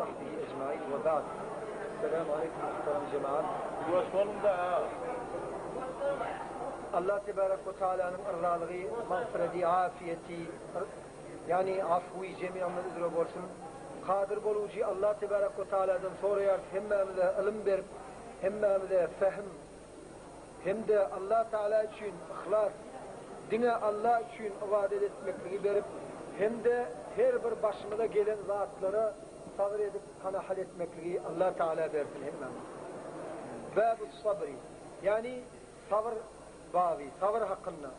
sahbihi ecmain we ba'd. Esselamu aleýkum muhterem jemaat. Ýuwaş boluň-da. Allah tebarek we taalanyň yrzalygy, magfyredi, afiýeti, ýagny afwy jemyamyz üzre bolsun. Kadyr bolujy Allah tebarek we taaladan soraýarys hemmämize ylym berip, hemmämize fehm, hem-de Allah Tagala üçin yhlas, diňe Allah üçin ybadat etmekligi berip, hem-de her bir başymyza gelen zatlara sabyr edip kanahat etmekligi Allah Tagala bersin hemmämize. Babus sabri, ýagny sabyr baby, sabyr hakynda.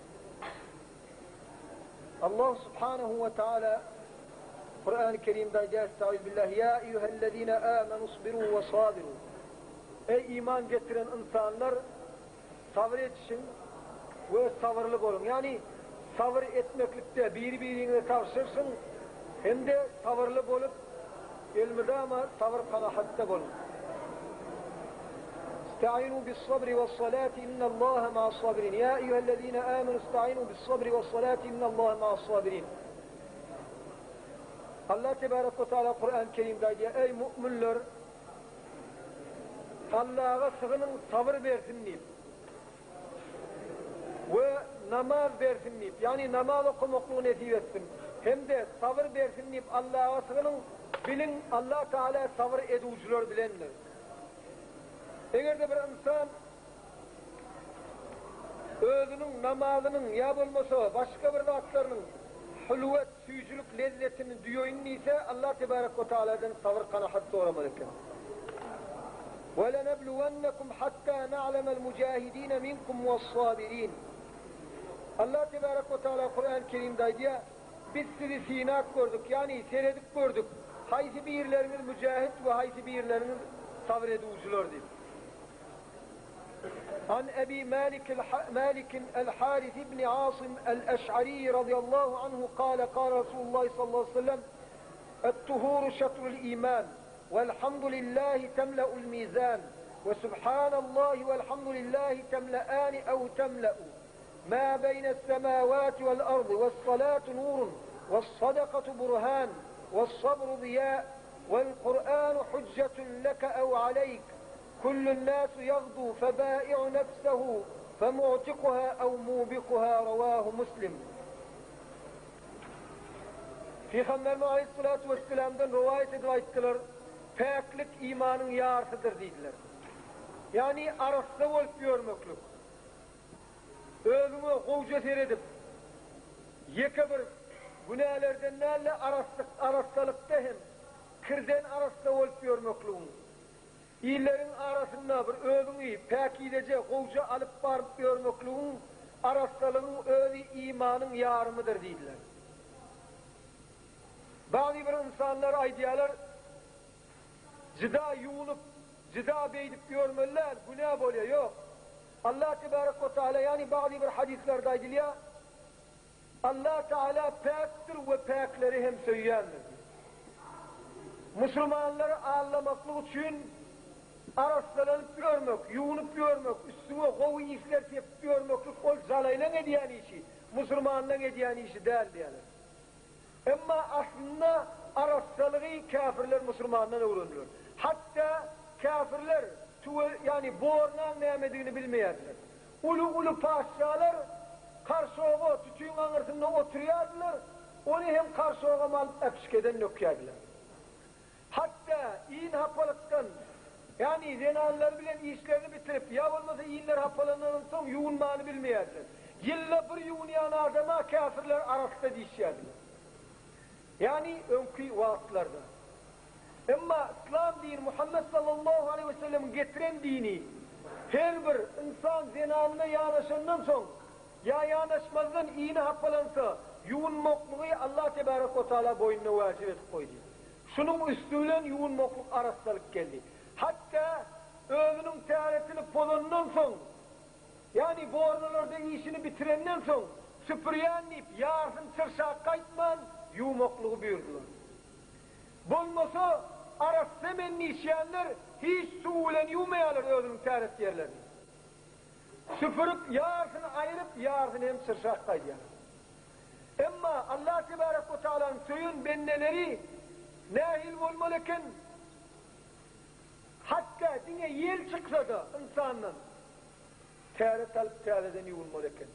Allah subhanahu we taala Kur'an-ı Kerimde aýdýar, Estaizubillah, Ýa eýýuhellezine amenusbiru we sabiru. Eý iman getiren ynsanlar sabyr edişiň we sabyrly boluň. Ýagny sabyr etmeklikde biri-biriňize tabşyryşyň hem-de sabyrly bolup elmydama sabyr-kanahatda boluň. Istainu bis-sabri was-salati innallaha ma'as-sabirin. Ýa eýýuhellezine amenu istainu bis-sabri was-salati innallaha ma'as-sabirin. Allah tebarek we taala Kur'an-ı Kerimde aýdýar, Eý mu'minler! Allaha sygynyň sabyr bersin diýip we namaz bersin diýip, ýagny namaz okamaklygy nesip etsin, hem-de sabyr bersin diýip Allaha sygynyň, biliň Allah Tagala sabyr edujylar bilendir. Eger-de bir ynsan özüniň namazynyň ýa bolmasa başga bir zatlarynyň hülwet, süýjülik lezzetini duýaýyn diýse, Allah tebarek we taaladan sabyr-kanahat soramaly eken. Welenebluwennekum hatta na'lemel mujahidine minkum was-sabirin. Allah tebarek we taala Kur'an-ı Kerimde aýdýar, Biz sizi synap gördük, ýagny seredip gördük, haýsy birleriňiz müjahit we haýsy birleriňiz sabyr edujylar diýip. An Ebi Malik el-Haris ibn Asim el-Eş'ari radıyallahu anhu kâle kâle Resulullah sallallahu aleyhi ve sellem Et-tuhuru şetrul iman velhamdülillahi temle'ul mizan ve subhanallahi velhamdülillahi temle'ani ev temle'u ma beynes semavati vel ardı ves salatu nurun ves sadakatu burhan ves sabru ziya vel Kur'anu hüccetun leke ev aleyk Kullun nasu yagdu febai'u nefsehu femu'tikuha ev mubikuha rawahu Muslim. Pygamberimiz aleyhissalatu vesselamdan rowaýat edip aýtdylar, Päklik imanyň ýarsydyr diýdiler. Ýagny arassa bolup ýörmeklik. Özüňe gowja seredip, ýeke bir günälerden däl-de arassalykda hem kirden arassa bolup ýörmekligiň. Illeriň arasynda bir özüňi päkizeje, gowja alyp baryp ýörmekligiň, arassalygyň özi imanyň ýarymydyr diýdiler. Bagzy bir ynsanlar aýdýarlar, Jyda ýuwunyp, jyda beýdip ýörmeli däl, günä bolýar. Ýok. Allah tebarek we taala, ýagny bagzy bir hadyslarda aýdylýar, Allah Teala päkdir we päkleri hem söýýändir diýip. Musulmanlary aldamaklyk üçin arassalanyp ýörmek, ýuwnup ýörmek, üstüňe gowy isler sepip ýörmeklik ol jalaýlaň edýän işi, musulmanlaň edýän işi däl diýýärler. Emma aslynda arassalygy käfirler musulmandan öwrendiler. Hatda käfirler tüwe ýagny bornaň nämedigini bilmeýärdiler. Uly-uly patyşalar karşoga, tütüň aňyrsynda oturýardylar, ony hem karşogam alyp äpişgeden dökýärdiler. Hatda in hapalykdan, ýagny zenanlar bilen işlerini bitirip, ýa bolmasa inler hapalanandan soň ýuwunmany bilmeýärdiler. Ýylda bir ýuwunýan adama käfirler arassa diýişýärdiler. Ýagny öňki wagtlarda. Emma yslam dini Muhammet sallallahu aleýhi we sellemiň getiren dini her bir ynsan zenanyna ýanaşandan soň ýa ýanaşmazdan ini hapalansa ýuwunmaklygy Allah tebarek we taala boýnuna wajyp edip goýdy. Şunuň üsti bilen ýuwunmaklyk arassalyk geldi. Hatda özüniň täretini pozandan soň ýagny bornalarda işini bitirenden soň süpürýän diýip ýarsyny çyrşak gaýtman ýuwmaklygy buýurdylar. Bolmasa arassa men diýişýänler hiç suw bilen ýuwmaýarlar özüniň täret ýerlerini. Süpürip ýarsyny aýryp ýarsyny hem çyrşak gaýdýarlar. Emma Allah tebarek we taalanyň söýen bendeleri nähili bolmaly eken? Hatda diňe ýel çyksa-da ynsandan täret alyp täzeden ýuwunmaly eken.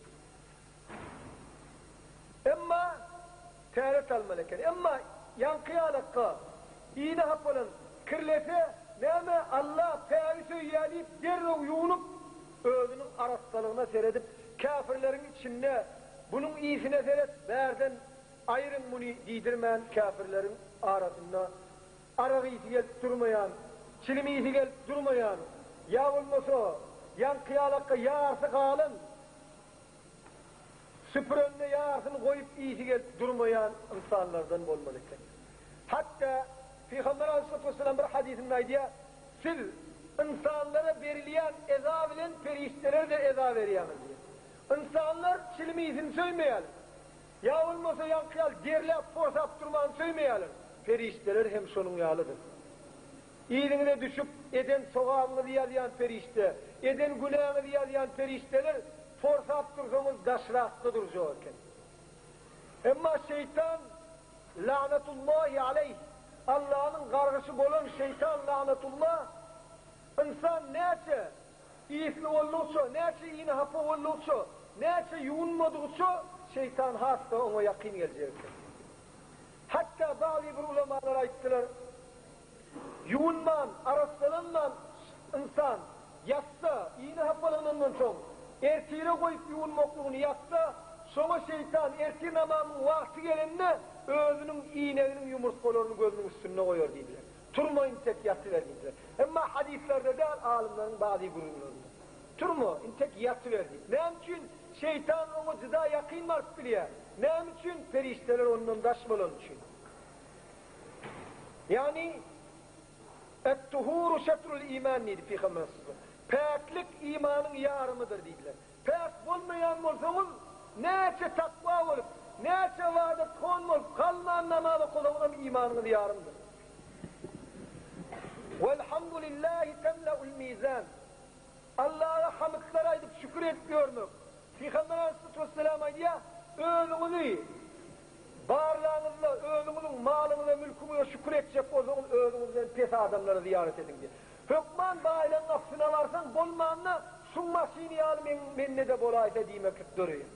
Emma täret almaly eken. Emma ýaňky ýalakka iýne hapalan kirlese näme Alla pägi söýýär diýip derrew ýuwnup özüniň arassalygyna seredip käfirleriň içinde bunuň ýsine seret bärden aýryň muny diýdirmän käfirleriň arasynda arak ysy gelip durmaýan, çilim ysy gelip durmaýan, ýa bolmasa ýaňky ýalakka ýarsy galan, süpürende ýarsyny goýup ysy gelip durmaýan ynsanlardan bolmaly eken. Hatda Pygamber aleyhissalatu vesselam bir hadysynda aýdýar, Siz ynsanlara berilýän eza bilen perişdelere-de eza berýäňiz diýýär. Ynsanlar çilim ysyny söýmeýärler. Ýa bolmasa ýaňky ýaly derläp porsap durmany söýmeýärler. Perişdeler hem şonuň ýalydyr. Yzyňyza düşüp, eden sogabyňyzy ýazýan perişde, eden günäňizi ýazýan perişdeler porsap dursaňyz daşrakda durjak eken. Emma şeýtan lanatullahi aleýh, Allanyň gargyşy bolan şeýtan lanatullah, ynsan näçe Ysly boldugyça, näçe iýni-hapa boldugyça, näçe ýuwunmadygyça şeýtan has-da oňa ýakyn geljek eken. Hatda bazy bir ulamalar aýtdylar, Ýuwunman, arassalanman ynsan ýatsa, iýni hapalanandan soň, ertire goýup ýuwunmaklygyny ýatsa, şoňa şeýtan ertir namazynyň wagty gelende özüniň iýneginiň ýumurtgalaryny gözüniň üstünde goýar diýdiler. Turma intek ýatyber diýdiler. Emma hadyslarda däl alymlaryň bazy gürrüňlerinde. Turma, intek ýatyber diýip. Näme üçin? Şeýtan oňa juda ýakyn baryp bilýär. Näme üçin? Perişdeler ondan daş bolany üçin. Ýagny Et-tuhuru şetrul iman diýdi Pygamber sallallahu Päklik imanyň ýarymydyr diýdiler. Päk bolmaýan bolsaňyz, näçe takwa bolup, näçe ybadathon bolup, galman namaz okasaňyzam imanyňyz ýarymdyr. Welhamdulillahi temleul mizan. Allaha hamdlar aýdyp şükür edip ýörmek. Pygamber aleyhissalatu vesselam aýdýar, özüňizi barlaňyzda, özüňiziň malyňyza, mülküňize şükür etjek bolsaňyz, özüňizden pes adamlara zyýarat ediň diýýär. Hökman baýlaryň gapysyna barsaň, bolmanda şuň maşyny ýaly meň mende-de bolaýsa diýmeklik döreýär.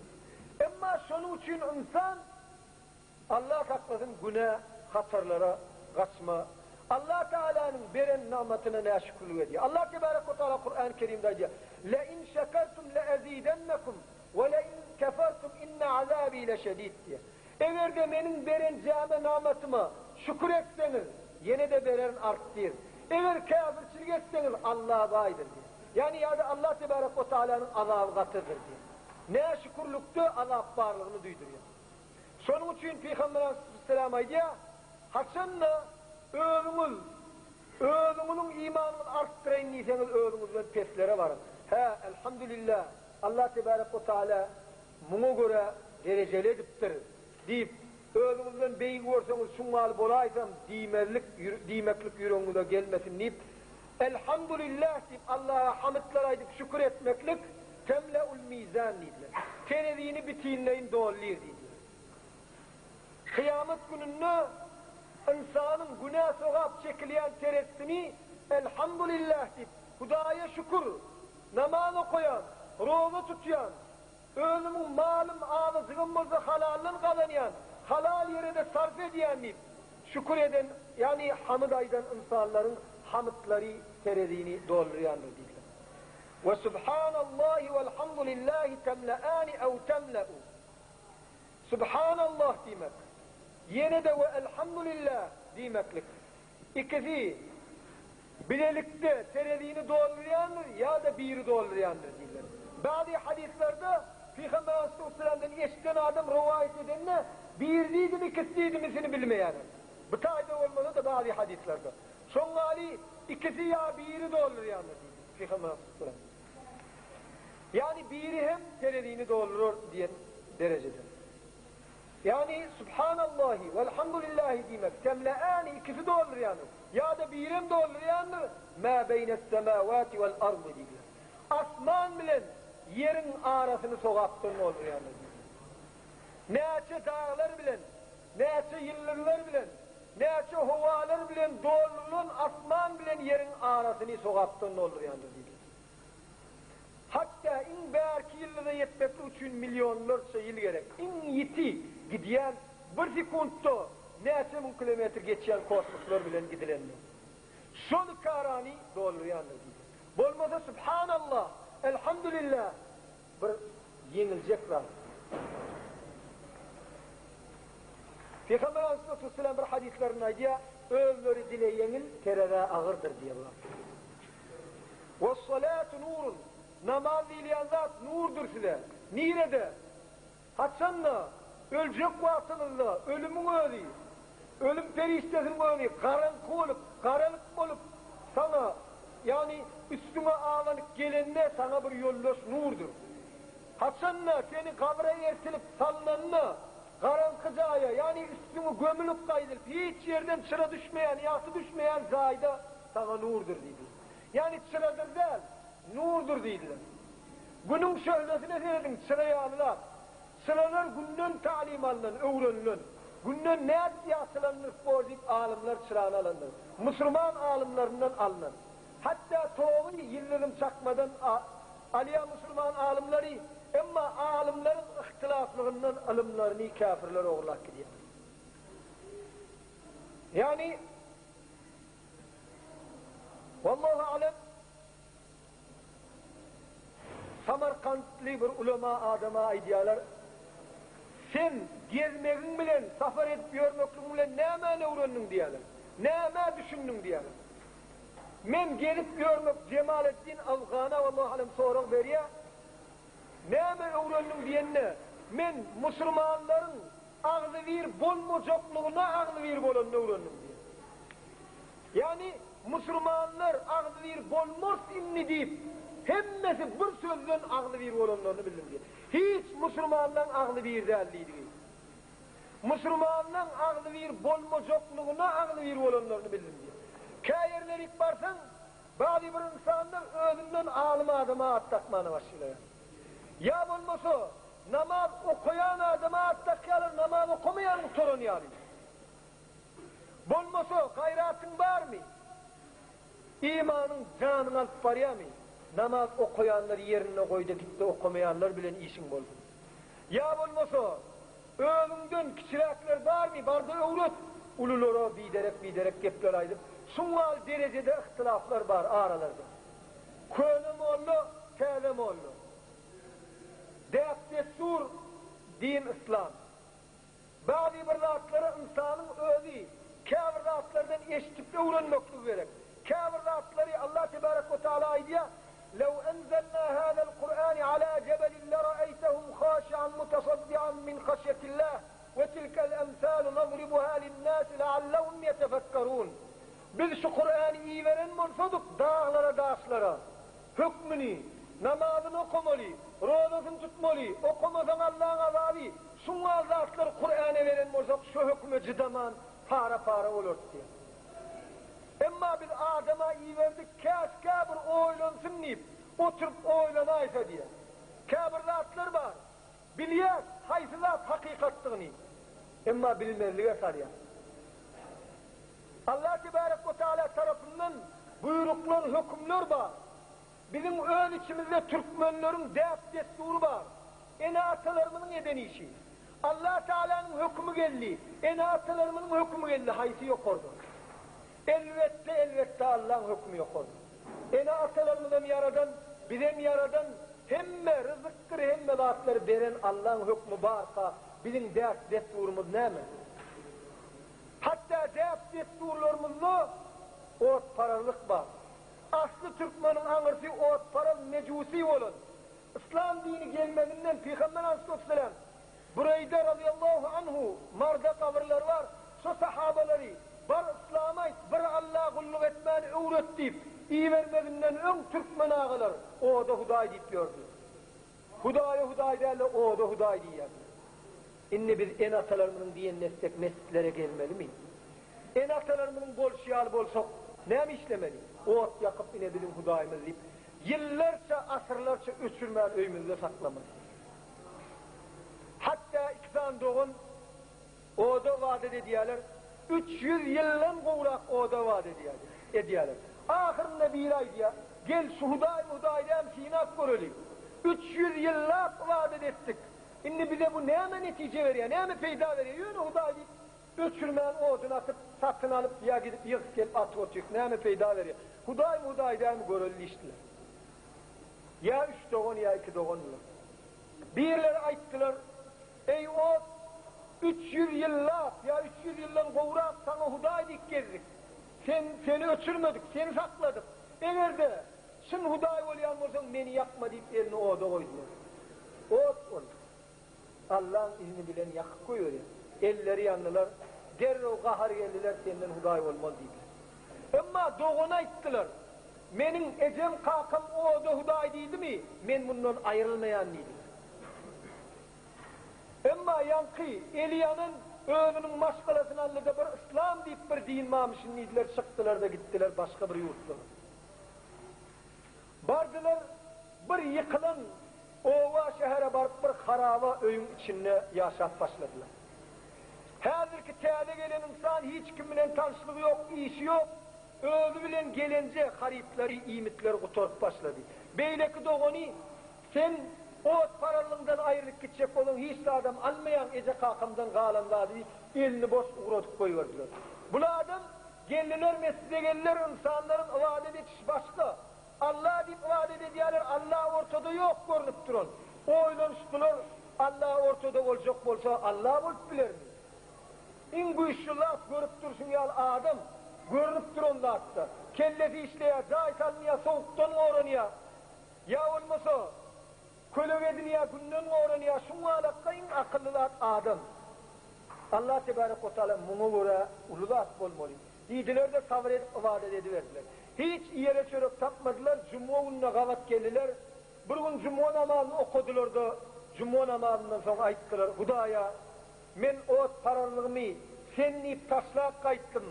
Emma şonuň üçin ynsan Allah saklasyn günä, hatarlara gaçma, Allah Tagalanyň beren nygmatyna näşükürlik edýär. Allah Tebarek we Taala Kurany Kerimde aýdýar, Le in şekertum le ezidennekum we le in kefertum inne azabi leşedid diýýär. Eger-de meniň beren jäme namatyma şükür etseňiz, ýene-de bererin artdyryn. Eger käfirçilik etseňiz, Alla baýdyr diýýär. Ýagny ýa-da Allah Tebarek we Taalanyň azaby gatydyr diýýär. Näşükürlikde azap barlygyny duýdurýar. Şonuň üçin Pygamber aleyhisselam aýdýar, Haçan-da özüňiz özüňiziň imanyňyzy artdyraýyn diýseňiz özüňizden peslere baryň. Hä, elhamdülillah, Allah Tebarek we Taala Muňa görä derejeli edipdir diýip, özüňizden beýigi görseňiz şuňňaly bolaýsam diýmezlik diýmeklik ýüregiňize gelmesin diýip, Elhamdulillah diýip Allaha hamytlar aýdyp şükür etmeklik temleul mizan diýdiler. Terezini bütinleýin doldyr diýdiler. Kyýamat gününde ynsanyň günä-sogap çekilýän terezisini Elhamdulillah diýip, Hudaýa şükür, namaz okaýan, roza tutýan, Özümiň malym azajygam bolsa halaldan gazanýan, halal ýere-de sarp edýän diýip, şükür eden, ýagny hamyd aýdan ynsanlaryň hamytlary terezini doldurýandyr diýdiler. We subhanallahi welhamdulillahi temle'ani ew temle'u. Subhanallah diýmek, ýene-de we elhamdulillah diýmeklik. Ikisi bilelikde terezini doldurýandyr ýa-da biri doldurýandyr diýdiler. Bäzi hadyslarda Pygamber aleyhisselamdan eşiden adam rowaýat edende biri diýdimi ikisi diýdimisini bilmeýärler. Bu taýda bolmasa-da bäzi hadyslarda. Şoň ýaly ikisi ýa biri doldurýandyr diýdi Pygamber aleyhisselam. Ýagny biri hem terezini doldurar diýen derejede. Ýagny Subhanallahi welhamdulillahi diýmek, temle'ani ikisi doldurýandyr, ýa-da birem doldurýandyr, ma beýnes-semawati wal-ardy diýdiler. Asman bilen ýeriň arasyny sogapdan doldurýandyr diýdiler. Näçe daglar bilen, näçe ýyldyzlar bilen. näçe howalar bilen doldurylan asman bilen ýeriň arasyny sogapdan doldurýandyr diýdiler. Hatda iň bärki ýyldyza ýetmeklik üçin millionlarça ýyl gerek. Iň ýiti gidýän bir sekuntda näçe müň kilometr geçýän kosmoslar bilen gidilende. Şol iki arany doldurýandyr diýdi. Bolmasa Subhanallah, Elhamdülillah bir ýeňiljek zat. Pygamber aleyhissalatu bir hadyslarynda aýdýar, özleri dile ýeňil, terezä agyrdyr diýýär. Wes-salatu nurun, namaz diýilýän zat nurdur size. Nirede? Haçanda, öljek wagtyňyzda ölümiň özi, ölüm perişdesiniň özi garaňky bolup, garalyk bolup saňa, ýagny üstüňe abanyp gelende saňa bir ýoldaş nurdur. Haçanda seni gabra ertilip salnanda, garaňky jaýa, ýagny üstüňe gömülip gaýdylyp, hiç ýerden çyra düşmeýän, ýagty düşmeýän jaýda saňa nurdur diýdi. Ýagny çyradyr däl, nurdur diýdiler. Günüň şöhlesine serediň, çyra ýaly zat. Çyralar Günden talim alnan, öwrenilen. Günden nädip ýagtylandyryp bor diýip alymlar çyrany alandyr. Musurman alymlaryndan alnan. Hatda togy ýyldyrym çakmadan alýar musurman alymlary, emma alymlaryň yhtylaflygyndan ylymlaryny käfirler ogurlap gidýärler. Ýagny Wallahu alem Samarkantly bir ulama adama aýdýarlar, Sen gezmegiň bilen, sapar edip ýörmekligiň bilen nämäni öwrendiň diýýärler. Nämä düşündiň diýýärler. Men gezip ýörmek Jemaleddin Afgana Wallahu alem sorag berýär. Näme öwrendiň diýende, men musurmanlaryň agzybir bolmajaklygyna agzybir bolanyny öwrendim diýýär. Ýagny musurmanlar agzybir bolmaz indi diýip, hemmesi bir sözden agzybir bolanlaryny bildim diýýär. Hiç musurmanlaň agzy bir däl diýdigi. Musurmanlaň agzybir bolmajaklygyna agzybir bolanlaryny bildim diýýär. Kä ýerlerik barsaň, bazy bir ynsanlar özünden alym adama at dakmana başlaýar. Ýa bolmasa, namaz okaýan adama at dakýarlar, namaz okamaýan gutaran ýaly. Bolmasa, gaýratyň barmy? Imanyň janyňy alyp barýarmy? Namaz okaýanlary ýerinde goý-da git-de okamaýanlar bilen işiň bolsun. Ýa bolmasa, özüňden kiçiräkler barmy, bar-da öwret. Ululara biderek-biderek gepler aýdyp, şuňňal derejede yhtylaflar bar aralarda. Köne molla, täze molla. Däp-dessur, din-yslam. Bazy bir zatlary ynsanyň özi käbir zatlardan eşidip öwrenmekligi gerek. Käbir zatlary Allah tebarek we taala aýdýar, Lew enzelna hazel Kur'ane ala jebelin leraeytehu haşi'an mutasaddian min haşyetillah we tilkel emsalu nadribuha linnasi leallehum yetefekkerun. Biz şu Kur'any iberen bolsadyk daglara daşlara, Hökmüni, Namazyny okamaly, rozasyny tutmaly, okamasaň Allaň azaby, şuňňal zatlary Kur'ane beren bolsak şo höküme jydaman para-para bolardy diýen. Emma biz adama iberdik käşgä bir oýlansyn diýip, oturyp oýlanaýsa diýen. Käbir zatlar bar, bilýäs haýsy zat hakykatdygyny, emma bilmezlige salýas. Allah tebarek we taala tarapyndan buýruklar, hökümler bar. Biziň öz içimizde türkmenleriň däp-dessury bar. Ene-atalarymyzyň eden işi. Allah Taalanyň hökümi geldi, ene-atalarymyzyň hökümi geldi, haýsy ýokarda? Elbetde, elbetde Allaň hökümi ýokarda. Ene-atalarymyzam ýaradan, bizem ýaradan, hemme ryzykdyr hemme zatlary beren Allaň hökümi barka biziň däp-dessurymyz näme? Hatda däp-dessurlarymyzda otparazlyk bar. Asly türkmeniň aňyrsy otparaz mejusi bolan. Yslam dini gelmezinden Pygamber aleyhisselam Bureýde razyýallahu anhu Marda gabyrlary bar, şo sahabalary bar yslamy aýt, bir Alla gulluk etmäni öwret diýip ibermezinden öň türkmen agalar oda hudaý diýip ýördi. Hudaýa hudaý däl-de oda hudaý diýýärdiler. Indi biz ene-atalarymyzyň diýenini etsek mesjitlere gelmelimi? Ene-atalarymyzyň bolşy ýaly bolsak näme işlemeli? Ot ýakyp ine biziň Hudaýymyz diýip ýyllarça asyrlarça öçürmän öýümizde saklamaly. Hatda iki sany dogan oda ybadat edýärler. 300 ýyldan gowrak oda ybadat edýärdi, edýärler. Ahyrynda biri aýdýar, Gel, şu Hudaý Mudaý däl, synap göreli. 300 ýyllap ybadat etdik. Indi bize bu näme netije berýär, näme peýda berýär? Ýöne Hudaý diýip, öçürmän oduny atyp, satyn alyp ýa gidip ýygyp gelip atyp otyrys, näme peýda berýär? Hudaý Mudaý dälmi göreli diýişdiler. Ýa üç dogan, ýa iki dogandylar. Birleri aýtdylar, Eý ot, 300 ýyllap ýa 300 ýyldan gowrak saňa Hudaý diýip gezdik. Sen, seni öçürmedik, seni sakladyk. Eger-de, çyn Hudaý bolýan bolsaň, meni ýakma diýip elini oda goýdular. Ot ol, Allaň izni bilen ýakyp goýberýär. Elleri ýandylar, derrew gahar geldiler, senden Hudaý bolmaz diýdiler. Emma dogany aýtdylar, Meniň ejem kakam oda Hudaý diýdimi, men mundan aýrylmaýan diýdiler. Emma ýaňky eli ýanan özüniň maşgalasyny aldy-da bir yslam diýip bir din barmyşyn diýdiler, çykdylar-da gitdiler başga bir ýurtlara. Bardylar bir ýykylan oba şähere baryp bir haraba öýüň içinde ýaşap başladylar. Häzirki täze gelen ynsan hiç kim bilen tanşlygy ýok, işi ýok, özi bilen gelenje harytlary, iýmitleri gutaryp başlady. Beýleki dogany Sen otparazlygyňdan aýrylyp gitjek bolsaň hiç zadam almaýaň eje-kakamdan galan zady diýip elini boş ugradyp goýberdiler. Bul adam geldiler mesjide geldiler ynsanlaryň ybadat etişi başga. Alla diýip ybadat edýärler Alla ortada ýok görnüp duran. Oýlanyşdylar Alla ortada boljak bolsa Alla bolup bilermi? Iň güýçli zat görüp durşuň ýaly adam görnüp duran zatda. Kellesi işleýär jaý salynýar sowukdan goranýar. Ýa bolmasa, kölege edinýär, günden goranýar, şuňalakda iň akylly zat adam. Allah tebarek we taala muňa görä uly zat bolmaly. Diýdiler-de sabyr edip ybadat ediberdiler. Hiç iýere çörek tapmadylar, jumga gününe gabat geldiler. Bir gün jumga namazyny okadylar-da, jumga namazyndan soň aýtdylar, Hudaýa, men otparazlygymy Sen diýip taşlap gaýtdym.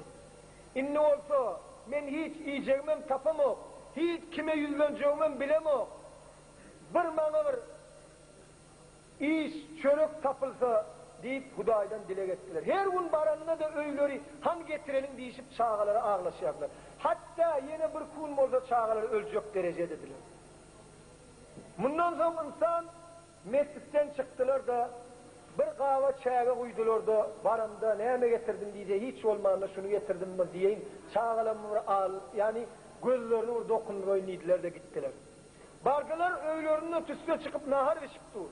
Indi bolsa, men hiç iýjegimem tapamok, hiç kime ýüzlenjegimem bilemok. Bir maňa bir iş, çörek tapylsa diýip, Hudaýdan dileg etdiler. Her gün baranda-da öýleri hany getireliň diýşip çagalary aglaşýardylar. Hatda ýene bir kun bolsa çagalar öljek derejedediler. Mundan soň ynsan Mesjitden çykdylar-da, bir gaba çäge guýdular-da, baramda näme getirdiň diýse, hiç bolmanda şuny getirdim bir diýeýin, çagalammy bir al, ýagny gözlerini bir dokunduraýyn diýdiler-de gitdiler. Bardylar, öýlerinde tüsse çykyp nahar bişip dur.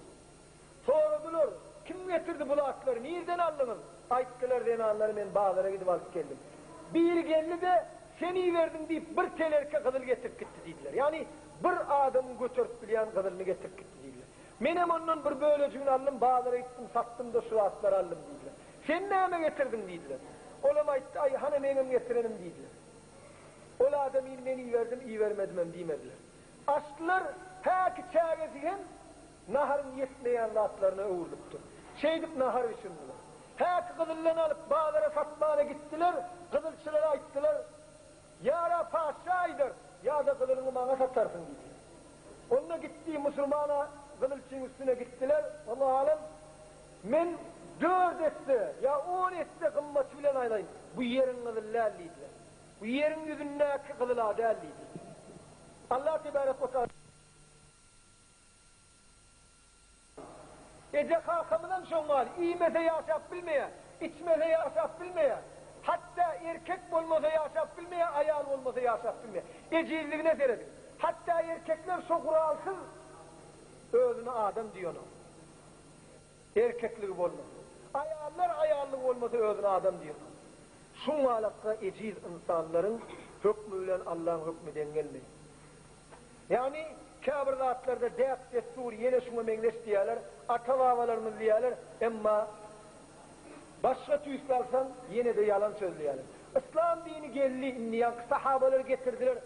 Soradylar, Kim getirdi bu zatlary, nirden aldyňyz? Aýtdylar zenanlar, men bazara gidip alyp geldim. Biri geldi-de, sen iberdiň diýip bir telerke gyzyl getirip gitdi diýdiler. Ýagny Bir adamyň göterip bilýän gyzylyny getirip gitdi diýdiler. Menem ondan bir bölejigini aldym, bazara gitdim, satdym-da şu zatlary aldym diýdiler. Sen näme getirdiň diýdiler. Olam aýtdy, Aý, hany meňem getirenim diýdiler. Ol adamyny men iberdim, ibermedimem diýmediler. Açdylar, häki çägesi hem naharyň ýetmeýän zatlaryna öwrülipdir. Şeýdip nahar bişirdiler. Häki gyzyldan alyp bazara satmana gitdiler, gyzylçylara aýtdylar, Ýa-ra patyşa aýdar, ýa-da gyzylyňy maňa satarsyň diýdi. Onda gitdi, musulmana gyzylçyň üstüne gitdiler, Wallahu alem, men dört esse ýa on esse gymmaty bilen aýlaýyn, bu ýeriň gyzyly däl diýdiler. Bu ýeriň ýüzündäki gyzyl-a däl diýdi. Allah tebarek we taala. Eje-kakamyzam şoň ýaly, iýmese ýaşap bilmeýär, içmese ýaşap bilmeýär. Hatda erkek bolmasa ýaşap bilmeýär, aýal bolmasa ýaşap bilmeýär. Ejizligine serediň. Hatda erkekler şo guralsyz özüne adam diýenok. Erkekligi bolmasa. Aýallar aýallygy bolmasa özüne adam diýenok. Şuň ýalakga ejiz ynsanlaryň hökmi bilen Allaň hökmi deň gelmeýär. Ýagny, käbir zatlarda däp-dessur ýene şuňa meňzeş diýýärler, ata-babalarymyz diýýärler, emma başga tüýsli alsaň, ýene-de ýalan sözleýärler. Yslam dini geldi, indi ýaňky sahabalar getirdiler,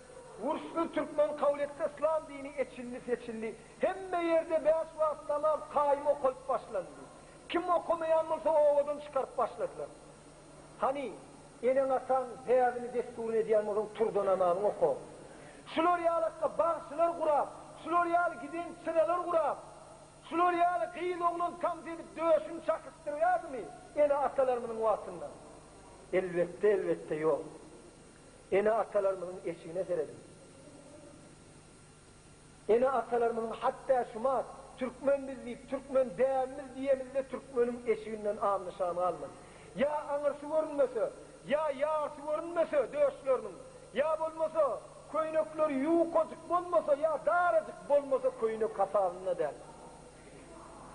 uruşsyz türkmen kabul etdi, yslam dini eçildi-seçildi, hemme ýerde bäş wagt namaz kaýym okalyp başlandy. Kim okamaýan bolsa obadan çykaryp başladylar. Hany, eneň-ataň däbini dessuryny edýän bolsaň turda namazyňy oka. Şular ýalakka bagşylar gurap, şular ýaly giden çyralar gurap, şular ýaly gyz-oglan tans edip döşüni çakyşdyrýardymy ene-atalarymyzyň wagtynda? Elbetde, elbetde ýok. Ene-atalarymyzyň eşigine serediň. Ene-atalarymyzyň hatda şumat türkmen biz diýip, türkmen dälimiz diýemizde türkmeniň eşiginden am-nyşan galmady. Ýa aňyrsy görünmese, ýa ýarsy görünmese döşleriniň, ýa bolmasa köýnekleri ýukajyk bolmasa ýa darajyk bolmasa köýnek hasabynda däl.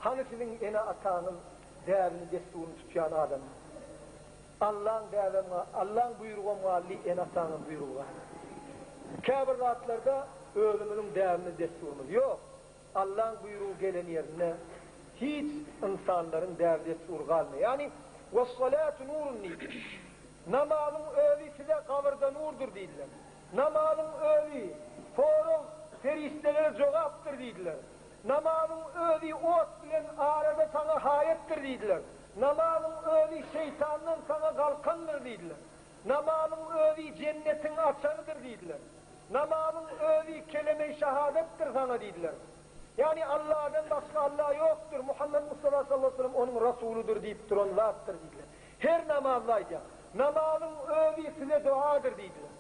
Hany siziň ene-ataňyz däbini dessuryny tutýan adamlar? Allaň däbem Allaň buýrugam galdy, ene-ataňam buýrugy galdy. Käbir zatlarda özümiziň däbimiz dessurymyz ýok. Allaň buýrugy gelen ýerinde hiç ynsanlaryň däbi-dessury galmaýar. Ýagny, Wes-salatu nurun diýdi. Namazyň özi size gabyrda nurdur diýdiler. Namazyň özi sorag perişdelere jogapdyr diýdiler. Namazyň özi ot bilen arada saňa haýatdyr diýdiler. Namazyň özi şeýtandan saňa galkandyr diýdiler. Namazyň özi jennetiň açarydyr diýdiler. Namazyň özi keleme-i şahadatdyr saňa diýdiler. Ýagny Alladan başga Alla ýokdur, Muhammet Mustafa sallallahu aleýhi we sellem onuň rasulydyr diýip duran zatdyr diýdiler. Her namazda aýdýar. Namazyň özi size dogadyr diýdiler.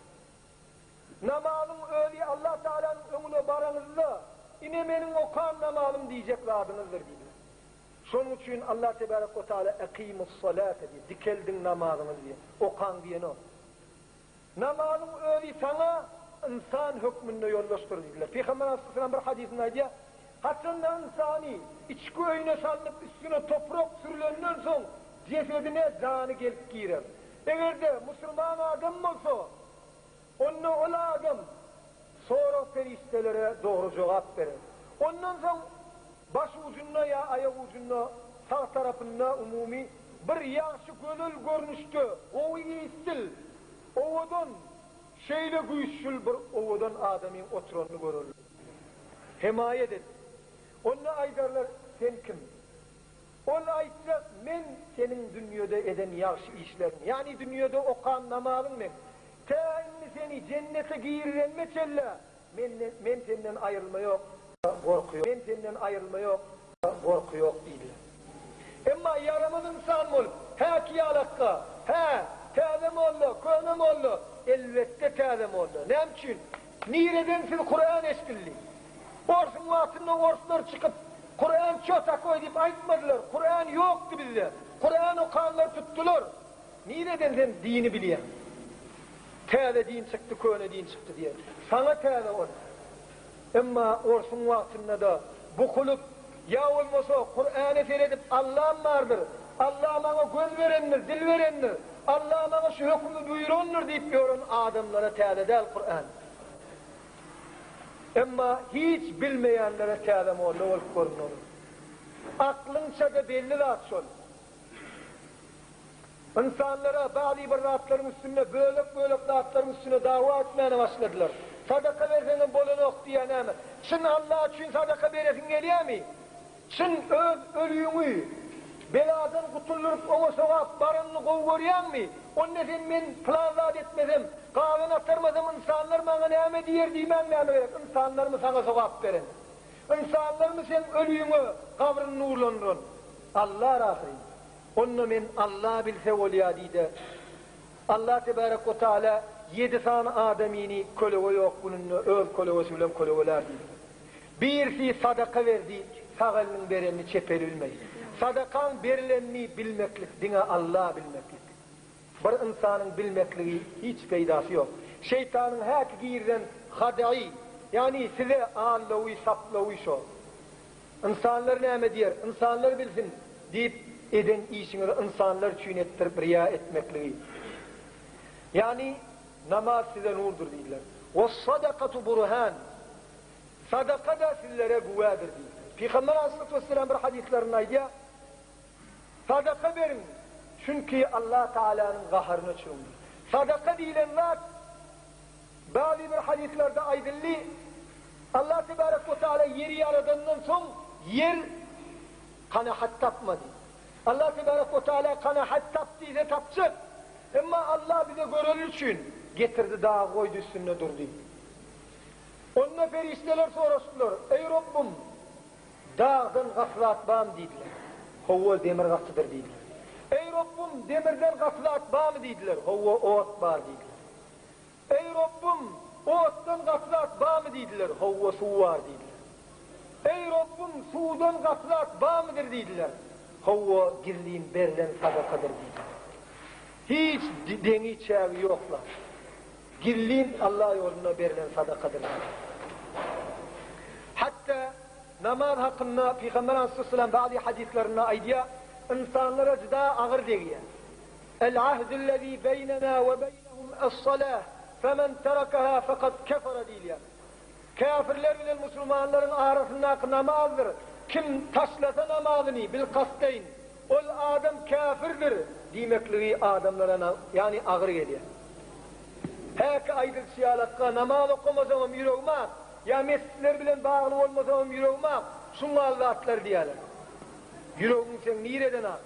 Namazyň özi Allah Tagalanyň öňüne baraňyzda, ine meniň okan namazym diýjek zadyňyzdyr diýdiler. Şonuň üçin Allah Tebarek we Taala Ekimus-salate diýýär, dikeldiň namazyňyzy diýýär, okaň diýenok. Namazyň özi saňa ynsan hökmünde ýoldaşdyr diýdiler. Pygamber aleyhisselam bir hadysynda aýdýar, Haçanda ynsany içki öýüne salnyp üstüne toprak sürülenden soň jesedine jany gelip girer. Eger-de musulman adam bolsa, onda ol adam sorag perişdelere dogry jogap berer. Ondan soň baş ujunda ýa aýak ujunda sag tarapynda umumy bir ýagşy gözel görnüşde gowy yssyl, owadan, şeýle güýçlül bir owadan adamyň oturanyny görerler. Hemaýat et. Onda aýdarlar, Sen kim? Ol aýtjak, Men seniň dünýede eden ýagşy işleriň, ýagny dünýede okan namazyň men. Tä indi seni jennete girirenime çenli menden, men senden aýrylma ýok, gorky ýok, men senden aýrylma ýok, gorky ýok diýdiler. Emma ýaramaz ynsan bolup, häki ýalakka, hä, täze molla, köne molla, elbetde täze molla. Näme üçin? Nireden siz Kuran eşdildi? Orsuň wagtynda orslar çykyp, Kuran ço takoý diýip aýtmadylar. Kuran ýokdy bizde. Kuran okanlary tutdular. Nireden sen dini bilýäň? Täze din çykdy, köne din çykdy diýen. Saňa täze ol. Emma orsuň wagtynda-da bukulyp, ýa bolmasa Kurana seredip Allam bardyr, Alla maňa göz berendir, dil berendir, Alla maňa şu hökümi buýrandyr diýip ýören adamlara täze däl Kuran. Emma hiç bilmeýänlere täze molla bolup göründi olar. Aklyňça-da belli zat şol. Ynsanlara bazy bir zatlaryň üstünde, bölek-bölek zatlaryň üstüne dawa etmäne başladylar. Sadaka berseňem bolanok diýýär näme? Çyn Alla üçin sadaka beresiň gelýärmi? Çyn öz ölüňi beladan gutuldyryp oňa sogap baranyny gowy görýäňmi? Onda sen men pylan zat etmesem, gazan atarmasam ynsanlar maňa näme diýer diýmäň näme gerek? Ynsanlarmy saňa sogap beren? Ynsanlarmy seň ölüňe gabryny nurlandyran? Alla ahyryn. Onda men Alla bilse bolýa diýde. Alla tebarek we taala ýedi sany adamyny kölege ýok gününde öz kölegesi bilen kölegelär diýdi. Birisi sadaka berdi, sag eliniň berenini çep eli bilmedi. Sadakaň berilenini bilmeklik diňe Alla bilmeklik. Bir ynsanyň bilmekligi hiç peýdasy ýok. Şeýtanyň häki girizen hadaýy, ýagny size aldawy, saplawy şo. Ynsanlar näme diýer, ynsanlar bilsin diýip eden işiňizi ynsanlar üçin etdirip riýa etmekligi. Ýagny namaz size nurdur diýdiler. Was-sadakatu burhan. Sadaka-da sizlere güwädir diýdiler. Pygamber aleyhissalatu vesselam bir hadyslarynda aýdýar, Sadaka beriň, çünki Allah Tagalanyň gaharyny öçüriň diýdi. Sadaka diýlen zat bazy bir hadyslarda aýdyldy, Allah tebarek we taala ýeri ýaradandan soň ýer kanahat tapmady. Allah tebarek we taala kanahat tap diýse tapjak. Emma Allah bize göreli üçin getirdi dagy goýdy üstünde durdy. Onda perişdeler soraşdylar, Eý Robbum, dagdan gaty zat barmy diýdiler. Hawa, demir gatydyr diýdiler. Eý Robbum, demirden gaty zat barmy diýdiler. Hawa, ot bar diýdiler. Eý Robbum, otdan gaty zat barmy diýdiler. Hawa, suw bar diýdiler. Eý Robbum, suwdan gaty zat barmydyr diýdiler. Hawa, gizlin berlen sadakadyr diýdiler. Hiç deňi çägi ýok-la. Gizlin Allah ýolunda berlen sadakadyr diýdiler. Hatda namaz hakynda Pygamber aleyhisselam bäzi hadyslarynda aýdýar, ynsanlara juda agyr degýär. El-ahdüllezî beýnenâ we beýnehum es-salâh, femen terekeha fekad kefere diýilýär. Käfirler bilen musulmanlaryň arasyndaky namazdyr. Kim taşlasa namazyny bil-kasdeýn, ol adam käfirdir diýmekligi adamlara ýagny agyr gelýär. Häki aýdylyşy ýalakga namaz okamasaňam ýüregim ak, ýa mesjitler bilen bagly bolmasamam ýüregim ak, şuňňal zatlar diýýärler. Ýüregiň seň nireden ak?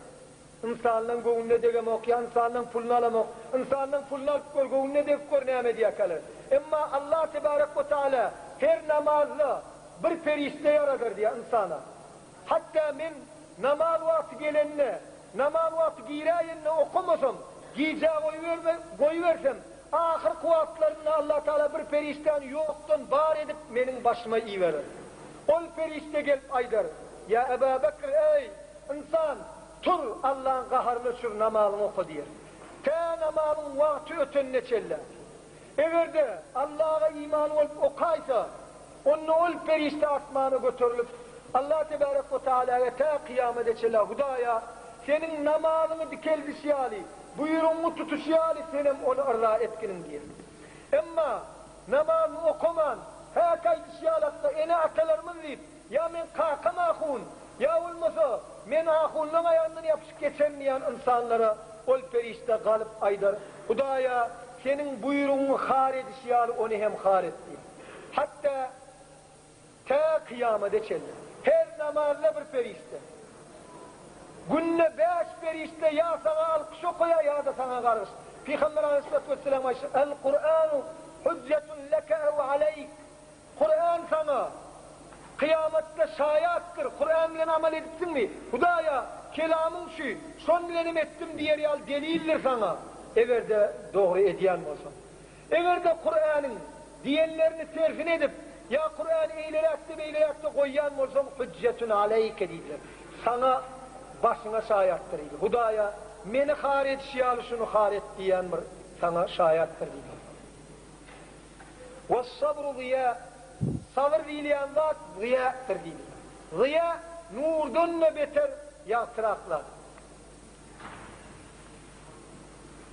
Ynsanlaň göwnüne degemok ýa ynsanlaň puluny alamok. Ynsanlaň puluny alyp gör, göwnüne degip gör näme edýärkäler. Emma Allah tebarek we taala her namazda bir perişde ýaradar diýýär ynsana. Hatda men namaz wagty gelende, namaz wagty giräýende okamasam, gijä goýuberme, goýubersem, ahyrky wagtlarynda Allah taala bir perişdäni ýokdan bar edip meniň başyma iberer. Ol perişde gelip aýdar, Ýa Eba Bekr, eý, Ynsan, tur, Allaň gaharyny öçür, namazyňy oka diýer. Tä namazyň wagty ötenine çenli. Eger-de, Allaga imany bolup okaýsa, onda ol perişde asmana göterilip, Allah tebärek we tealaga tä kyýamada çenli, Hudaýa, Seniň namazyňy dikeldişi ýaly, buýrugyňy tutuşy ýaly Senem ony yrza etginiň diýer. Emma, namazyny okaman, häki aýdyşy ýalakda ene-atalarymyz diýip, Ýa meň kakam ahun, ýa bolmasa, men ahunlaň aýagyndan ýapyşyp geçerin diýýän ynsanlara ol perişde galyp aýdar, Hudaýa, Seniň buýrugyňy har edişi ýaly ony hem har et diýer. Hatda tä kyýamada çenli her namazda bir perişde. Günde bäş perişde ýa saňa alkyş okaýar ýa-da saňa gargyş. Pygamber aleyhissalatu wesselam aýtdy, El-Kur'anu hujjetun leke ew aleýk. Kuran saňa kyýamatda şaýatdyr, Kuran bilen amal edipsiňmi? Hudaýa, kelamyň şu, şon bilenem etdim diýer ýaly delildir saňa, eger-de dogry edýän bolsaň. Eger-de Kuranyň diýenlerini tersine edip, ýa Kurany eýleräkde beýleräkde goýýan bolsaň, hüjjetun aleýke diýdiler. Saňa başyňa şaýatdyr diýdi. Hudaýa, meni har edişi ýaly şuny har et diýýän bir saňa şaýatdyr diýdiler. Wes-sabru zyýa, Sabyr diýilýän zat zyýadyr diýdiler. Zyýa nurdan-da beter ýagtyrak zat.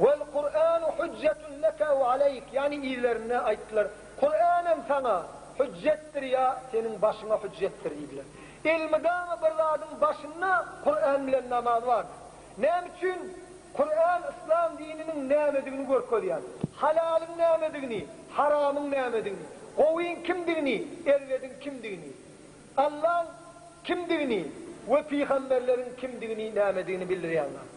Wel-Kur'anu hüjjetun leke ew aleýk, ýagny yzlarynda aýtdylar, Kur'an hem saňa hüjjetdir ýa seniň başyňa hüjjetdir diýdiler. Elmydama bir zadyň başynda Kur'an bilen namaz bardyr. Näme üçin? Kuran yslam dininiň nämedigini görkezýär. Halalyň nämedigini, haramyň nämedigini, gowyň kimdigini, erbediň kimdigini, Allaň kimdigini we pygamberleriň kimdigini, nämedigini bildirýän zat.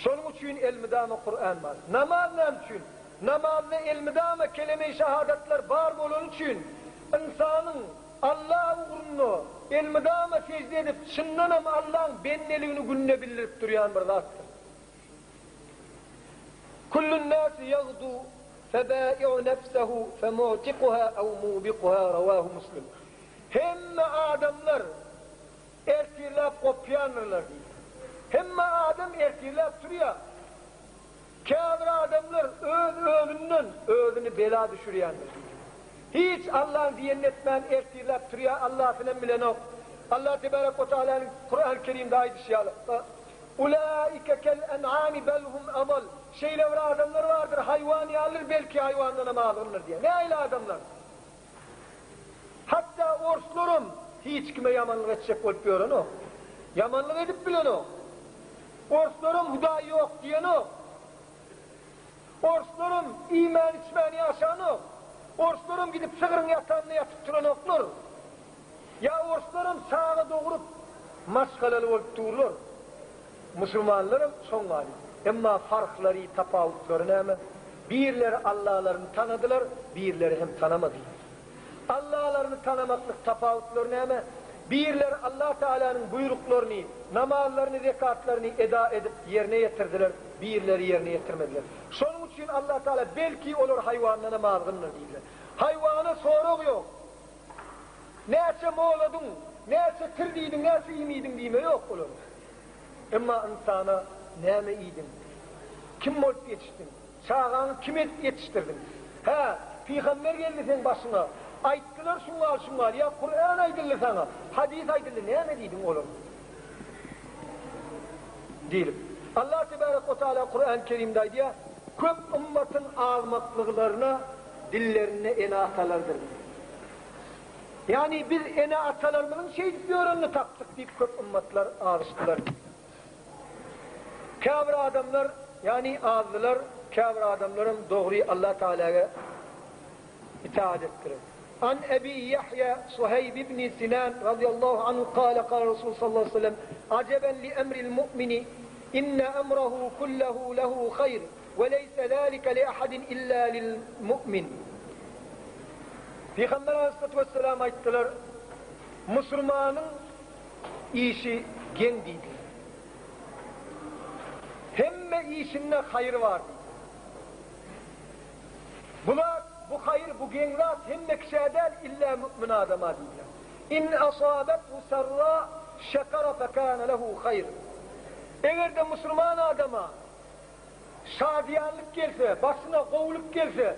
Şonuň üçin elmydama Kuran bar. Namaz näme üçin? Namazda elmydama keleme-i şahadatlar bar bolany üçin ynsanyň Allah ugrunda elmydama sežde edip, çyndanam Allaň bendeligini günde bildirip durýan bir zatdyr. Kullun-nasi ýagdu febâi'u nefsehu femu'tikuhâ ew mubikuhâ rawahu Muslim. Hemme adamlar ertirläp gopýandyrlar diýýär. Hemme adam ertirläp turýar. Käbir adamlar öz-özünden özüni bela düşürýändir diýdi. Hiç Allaň diýenini etmän ertirläp turýar, Allasynam bilenok. Allah tebarek we tealanyň Kurany Kerimde aýdyşy ýaly, Ulaike kel en'ami bel hum adal, Şeýle bir adamlar bardyr, haýwan ýalydyr, belki haýwandanam azgyndyr diýýär. Nähili adamlar? Hatda orslaram hiç kime ýamanlyk etjek bolup ýörenok. Ýamanlyk edip bilenok. Orslaram Hudaý ýok diýenok. Orslaram iýmän-içmän ýaşanok. Orslaram gidip sygryň ýatanyna ýatyp turanoklar. Ýa orslaram çaga dogrup, maşgalaly bolup durlar. Musulmanlaram şoň ýaly. Emma farklary, tapawutlary näme? Birleri Allalaryny tanadylar, birleri hem tanamadylar. Allalaryny tanamaklyk tapawutlary näme? Birleri Allah Tealanyň buýruklaryny, namazlaryny, zekatlaryny eda edip ýerine ýetirdiler, birleri ýerine ýetirmediler. Şonuň üçin Allah Teala belki olar haýwandanam azgyndyr diýdiler. Haýwana sorag ýok. Näçe moladyň, näçe kir diýdiň, näçe iým iýdiň diýme ýok olara. Emma ynsana näme iýdiň? Kim bolup ýetişdiň? Çagaňy kim edip ýetişdirdiň? Hä, pygamber geldi seň başyňa, aýtdylar şuňňal şuňňal, ýa Kuran aýdyldy saňa, hadys aýdyldy, näme diýdiň olara? Diýlip. Allah tebarek we taala Kuran Kerimde aýdýar, Köp ymmatyň azmaklyklaryna dillerinde ene-atalardyr diýip. Ýagny biz ene-atalarymyzyň şeýdip ýörenini tapdyk diýip köp ymmatlar azyşdylar diýip. Käbir adamlar, ýagny azdylar, käbir adamlaram dogry Allah Tagalaga itaat etdiler. An Ebi Ýahýa Suheýb ibn Sinan razyýallahu anhu kale kale Rasul sallallahu aleýhi we sellem, Ajeben li emril mu'mini, inne emrehu kullehu lehu haýr, we leýse zalike li ahadin illa lil mu'min. Pygamber aleýhissalatu wesselam aýtdylar, Musulmanyň işi geň diýdiler. Hemme işinde haýyr bar diýdiler. Bu zat, bu haýyr, bu geň zat hemme kişä däl, illa mü'min adama diýdiler. In asabethu sarra şekara fekâne lehu haýr. Eger-de musulman adama şadyýanlyk gelse, başyna gowulyk gelse,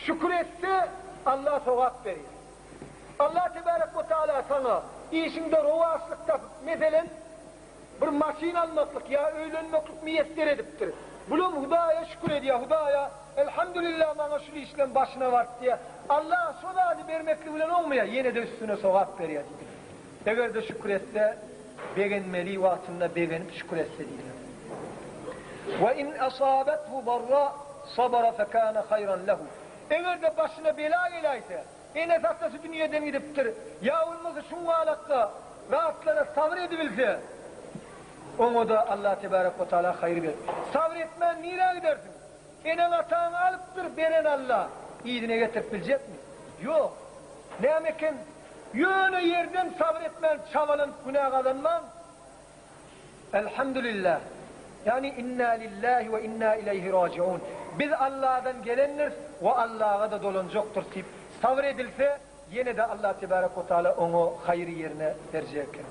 şükür etse, Allah sogap berýär. Allah tebarek we taala saňa işiňde rowaçlyk tapyp, meselem, bir maşyn almaklyk ýa öýlenmeklik miýesser edipdir. Bulam Hudaýa şükür edýär, Hudaýa, Elhamdülillah maňa şul işlem başyna bardy diýýär. Allah şo zady bermeklik bilen oňmaýar, ýene-de üstüne sogap berýär diýdiler. Eger-de şükür etse, begenmeli wagtynda begenip şükür etse diýdiler. Ve in asabethu darra sabara fekâne hayran lehu. Eger-de başyna bela geläýse, Enes-atasy dünýeden gidipdir. Ýa bolmasa şuňňalakda zatlara sabyr edibilse, oňa-da Allah tebarek we taala haýyr berer. Sabyr etmän nirä gidersiň? Eneň-ataňy alypdyr beren Allah, yzyna getirip biljekmi? Ýok. Näme eken? Ýöne ýerden sabyr etmän çabalanyp günä gazanmaň. Elhamdülillah. Ýagny inna lillahi we inna ileýhi rajiun. Biz Allahdan gelendiris we Allaha-da dolanjakdyrys diýip sabyr edilse, ýene-de Allah tebarek we taala oňa haýyry ýerine berjek eken.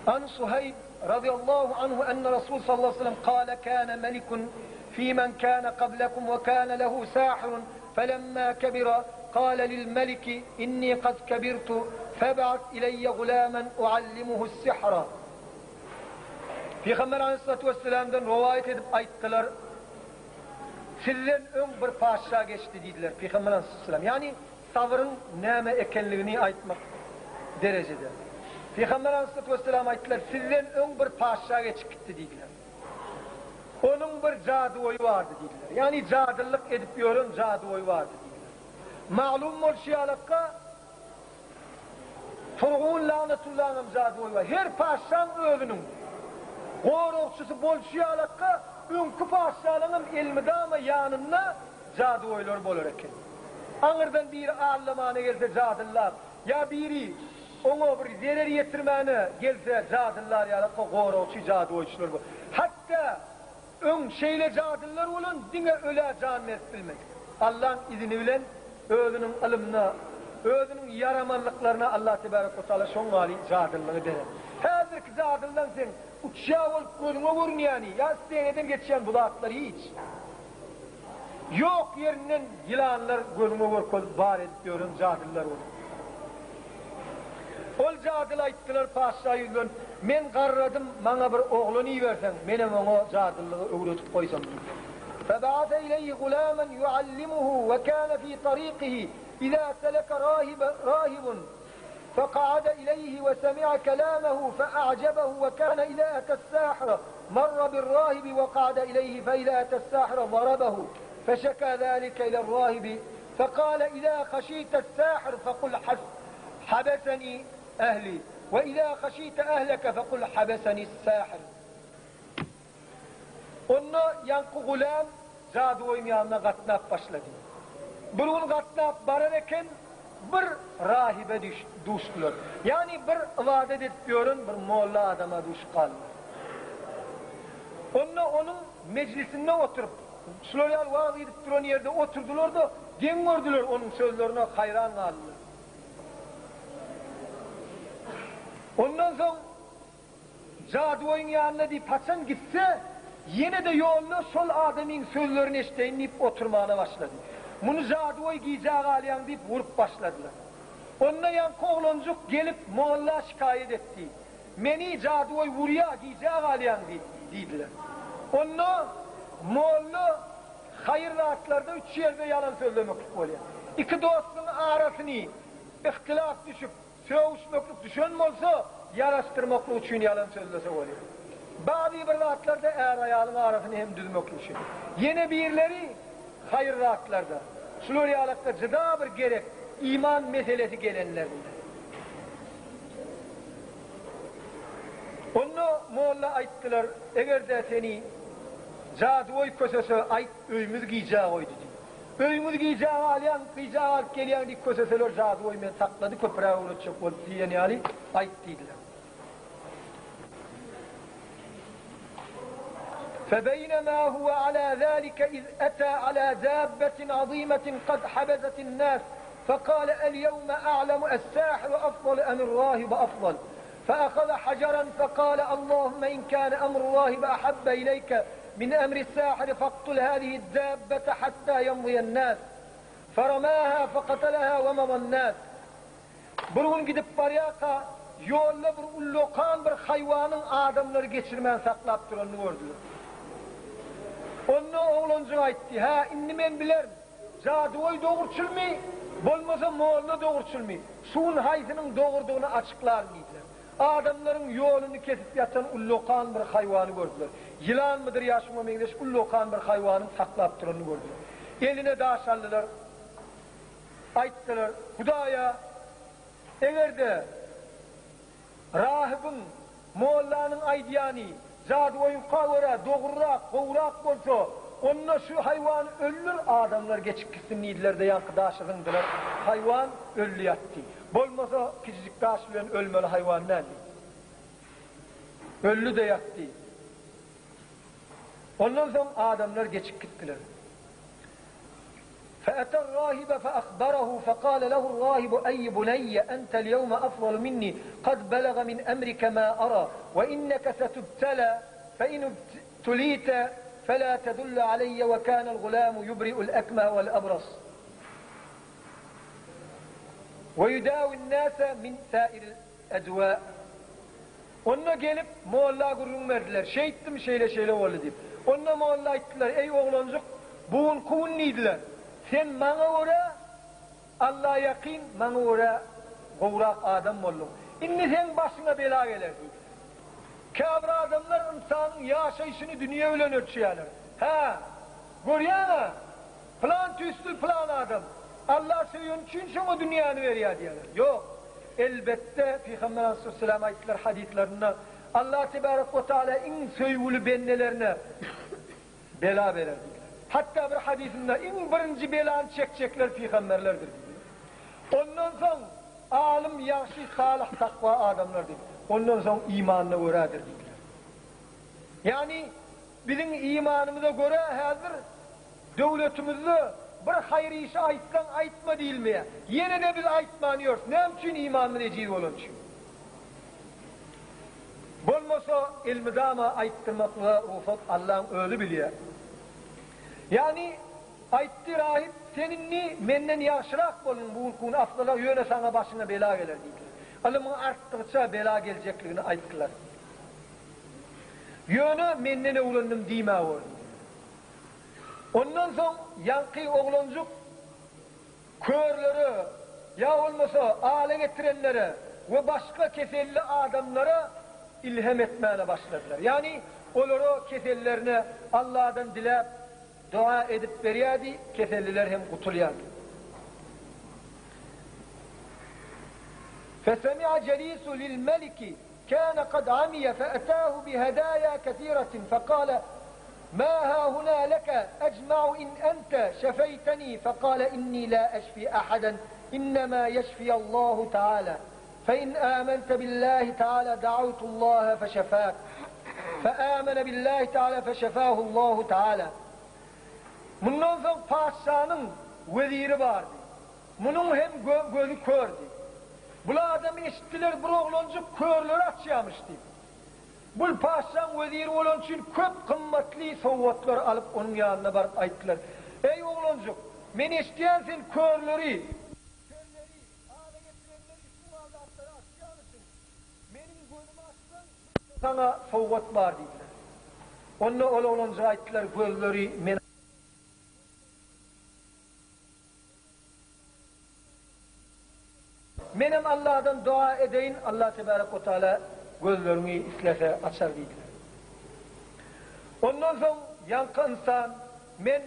An Suhaýb razyýallahu anhu enne Rasul sallallahu aleýhi we sellem kale kâne melikun fî men kâne kablekum we kâne lehu sâhirun felemma kebira kâle lil meliki inni kad kebirtu feb'as ileyye gulâmen uallimuhu's sihra. Pygamber aleyhissalatu vesselamdan rowaýat edip aýtdylar, Sizden öň bir patyşa geçdi diýdiler Pygamber aleyhissalam. Ýagny sabryň näme ekenligini aýtmak derejede. Pygamber aleyhissalatu vesselam aýtdylar, Sizden öň bir patyşa geçip gitdi diýdiler. Onuň bir jadygoýy bardy diýdiler. Ýagny jadyllyk edip ýören jadygoýy bardy diýdiler. Maglum bolşy ýalakka, Fyrgun lagnatullahyňam jadygoýy bar. Her patyşaň özüniň goragçysy bolşy ýalakka, öňki patyşalaryňam elmydama ýanynda jadygoýlary bolar eken. Aňyrdan biri allamana gelse jadyllap, ýa biri Oňa bir zerer ýetirmäne gelse jadyllar ýalaka goragçy jadygoýçylar bol. Hatda öň şeýle jadyllar bolan diňe ölä jan berip bilmedik. Allaň izini bilen özüniň ylymyna, özüniň ýaramazlyklaryna Allah tebarek we taala şoň ýaly jadyllygy beren. Häzirki jadyllaň seň uçýa bolup gözüňe görünýäni ýa sseneden geçýän bu zatlar hiç. Ýok ýerinden ýylanlar gözüňe görkezip bar edip ýören jadyllar bolup. Ol jadyl aýtdylar patyşa ýüzlenip, Men garradym, maňa bir oglan iberseň, menem oňa jadyllygy öwredip goýsam diýdi. Feba'ase ileýhi gulaman ýuallimuhu we kana fi tariqihi iza seleke rahibun feka'ade ileýhi we semi'a kelamehu fe'a'jebehu we kana iza ete-s-sahira marra bir-rahibi we ka'ade ileýhi fe iza ete-s-sahira zarabehu feşeka zalike ile-r-rahibi Fekale izâ haşîte's-sâhir fekul habesenî ehlî ve izâ haşîte ehleke fekul habesenî's-sâhir. Onda ýaňky gulam jadygoýuň ýanyna gatnap başlady. Bir gün gatnap barar eken, bir rahibe duşdular. Ýagny bir ybadat edip ýören bir molla adama duşup galdylar. Onda onuň mejlisinde oturyp, şular ýaly wagyz edip duran ýerde oturdylar-da, geň gördüler, onuň sözlerine haýran galdylar. Ondan soň Jadygoýyň ýanyna diýip haçan gitse, ýene-de ýolda şol adamyň sözlerini eşdeýin diýip oturmana başlady. Muny jadygoý gijä galýaň diýip urup başladylar. Onda ýaňky oglanjyk gelip molla şikaýat etdi. Meni jadygoý urýa gijä galýaň diýip diýdiler. Onda molla haýyr zatlarda üç ýerde ýalan sözlemeklik bolýar. Iki dostuň arasyny yhtilaf düşüp, Sögüşmeklik düşen bolsa, ýaraşdyrmaklyk üçin ýalan sözlese bolýar. Bazy bir zatlarda är-aýalyň arasyny hem düzmeklik üçin. Ýene birleri haýyr zatlarda. Şular ýalakda jyda bir gerek iman meselesi gelenlerinde. Onda molla aýtdylar, eger-de seni jadygoý kösese aýt öýümiz gijä goýdy diý. Öýüňiz gijä galýaň, gijä galyp gelýäň diýip köseseler jadygoý meni saklady, köpräk öwretjek bolup diýen ýaly aýt diýdiler. Febeýnemâ huwe alâ zâlike iz etâ alâ dâbbetin azîmetin kad habezetin-nâs, fekâle el-yevme a'lemu es-sâhiru afdalu emir-râhibu afdal. Feahaze haceran fekâle Allahümme in kâne emru-râhibi ahabbe ileyke min emris-sâhiri faktul hâzihi'd-dâbbete hattâ yemziyen-nâs. Feramâhâ fekateleha ve medan-nâs. Bir gün gidip barýarka, ýolda bir ullakan bir haýwanyň adamlary geçirmän saklap duranyny gördüler. Onda oglanjyk aýtdy, Hä, indi men bilerin. Jadygoý dogruçylmy, bolmasa molla dogruçylmy, şu gün haýsynyň dogrudygyny açyklaryn diýdiler. Adamlaryň ýoluny kesip ýatan ullakan bir haýwany gördüler. Ýylanmydyr ýa şuňa meňzeş ullakan bir haýwanyň saklap duranyny gördüler. Eline daş aldylar. Aýtdylar, Hudaýa, eger-de Rahybyň, mollanyň aýdýany jadygoýuňka görä dogrurak, gowurak bolsa, onda şu haýwany öldür, adamlar geçip gitsin diýdiler-de, ýaňky daşy zyňdylar. Haýwan öldi ýatdy. Bolmasa, kiçijik daş bilen ölmeli haýwan däldi. Öldi-de ýatdy. Ondan soň adamlar geçip gitdiler. فأتى الراهب فأخبره فقال له الراهب أي بني أنت اليوم أفضل مني قد بلغ من أمرك ما أرى وإنك ستبتلى فإن ابتليت فلا تدل علي وكان الغلام يبرئ الأكمه والأبرص ويداوي الناس من سائر الأدواء Onda gelip, molla gürrüň berdiler, Şeýtdim, şeýle-şeýle boldy diýip. Onda molla aýtdylar, Eý, oglanjyk, bu günki gün diýdiler, sen maňa görä Alla ýakyn, maňa görä gowrak adam bolduň. Indi seň başyňa bela geler diýdiler. Käbir adamlar ynsanyň ýaşaýşyny dünýe bilen ölçeýärler. Hä, görýäň-ä, Pylan tüýsli pylan adam, Allah söýeni üçin şoňa dünýäni berýär diýýärler. Ýok. Elbetde, Pygamber aleyhisselam aýtdylar hadyslarynda, Allah tebarek we taala iň söýgüli bendelerine bela berer diýdiler. Hatda bir hadysynda iň birinji belany çekjekler pygamberlerdir diýdi. Ondan soň alym, ýagşy, salyh, takwa adamlar diýdi. Ondan soň imanyna görädir diýdiler. Ýagny Biziň imanymyza görä häzir döwletimizde bir haýyr işi aýtsaň aýtma diýilmeýär. Ýene-de biz aýtman ýörüs. Näme üçin imanymyz ejiz bolany üçin. Bolmasa elmydama aýtdyrmaklyga rugsat Allaň özi bilýär. Ýagny aýtdy rahyp sen indi menden ýagşyrak bolduň bu günki gün afdala ýöne saňa başyňa bela geler diýdiler. Ylymyň artdygyça bela geljekligini aýtdylar. Ýöne menden öwrendim diýmäwer diýdi. Ondan soň ýaňky oglanjyk körlere ýa bolmasa ala getirenlere we başga keselli adamlara ilhem etmäne başladylar. Ýagny olara kesellerine Alladan diläp doga edip berýärdi, keselliler hem gutulýardy. Fesemi'a jelisu lil meliki Kâne kad amiye feetâhu bihedâyâ kesîretin fekâle. Ma hahuna leke ejma'u in ente şefeýteni fekale inni la eşfi ahaden innema yeşfi Allahu teala fe in amente billahi teala da'awtullaha feşefak fe amene billahi teala feşefahu Allahu teala Mundan soň patyşanyň weziri bardy. Munuň hem gözi kördi. Bul adam eşitdiler bir oglanjyk körleri açýamyş diýip. Bul patyşaň weziri bolany üçin köp gymmatly sowgatlar alyp onuň ýanyna baryp aýtdylar, Eý oglanjyk, men eşidýän sen körleri, kerleri, ala getirenleri şu zatlary açýamyşyň. Meniň gözümi açsaň, saňa sowgat bar diýdiler. Onda ol oglanjyga aýtdylar, Gözleri men. Menem Allahdan doga edeýin, Allah tebarek we taala gözleriňi islese açar diýdiler. Ondan soň ýaňky ynsan men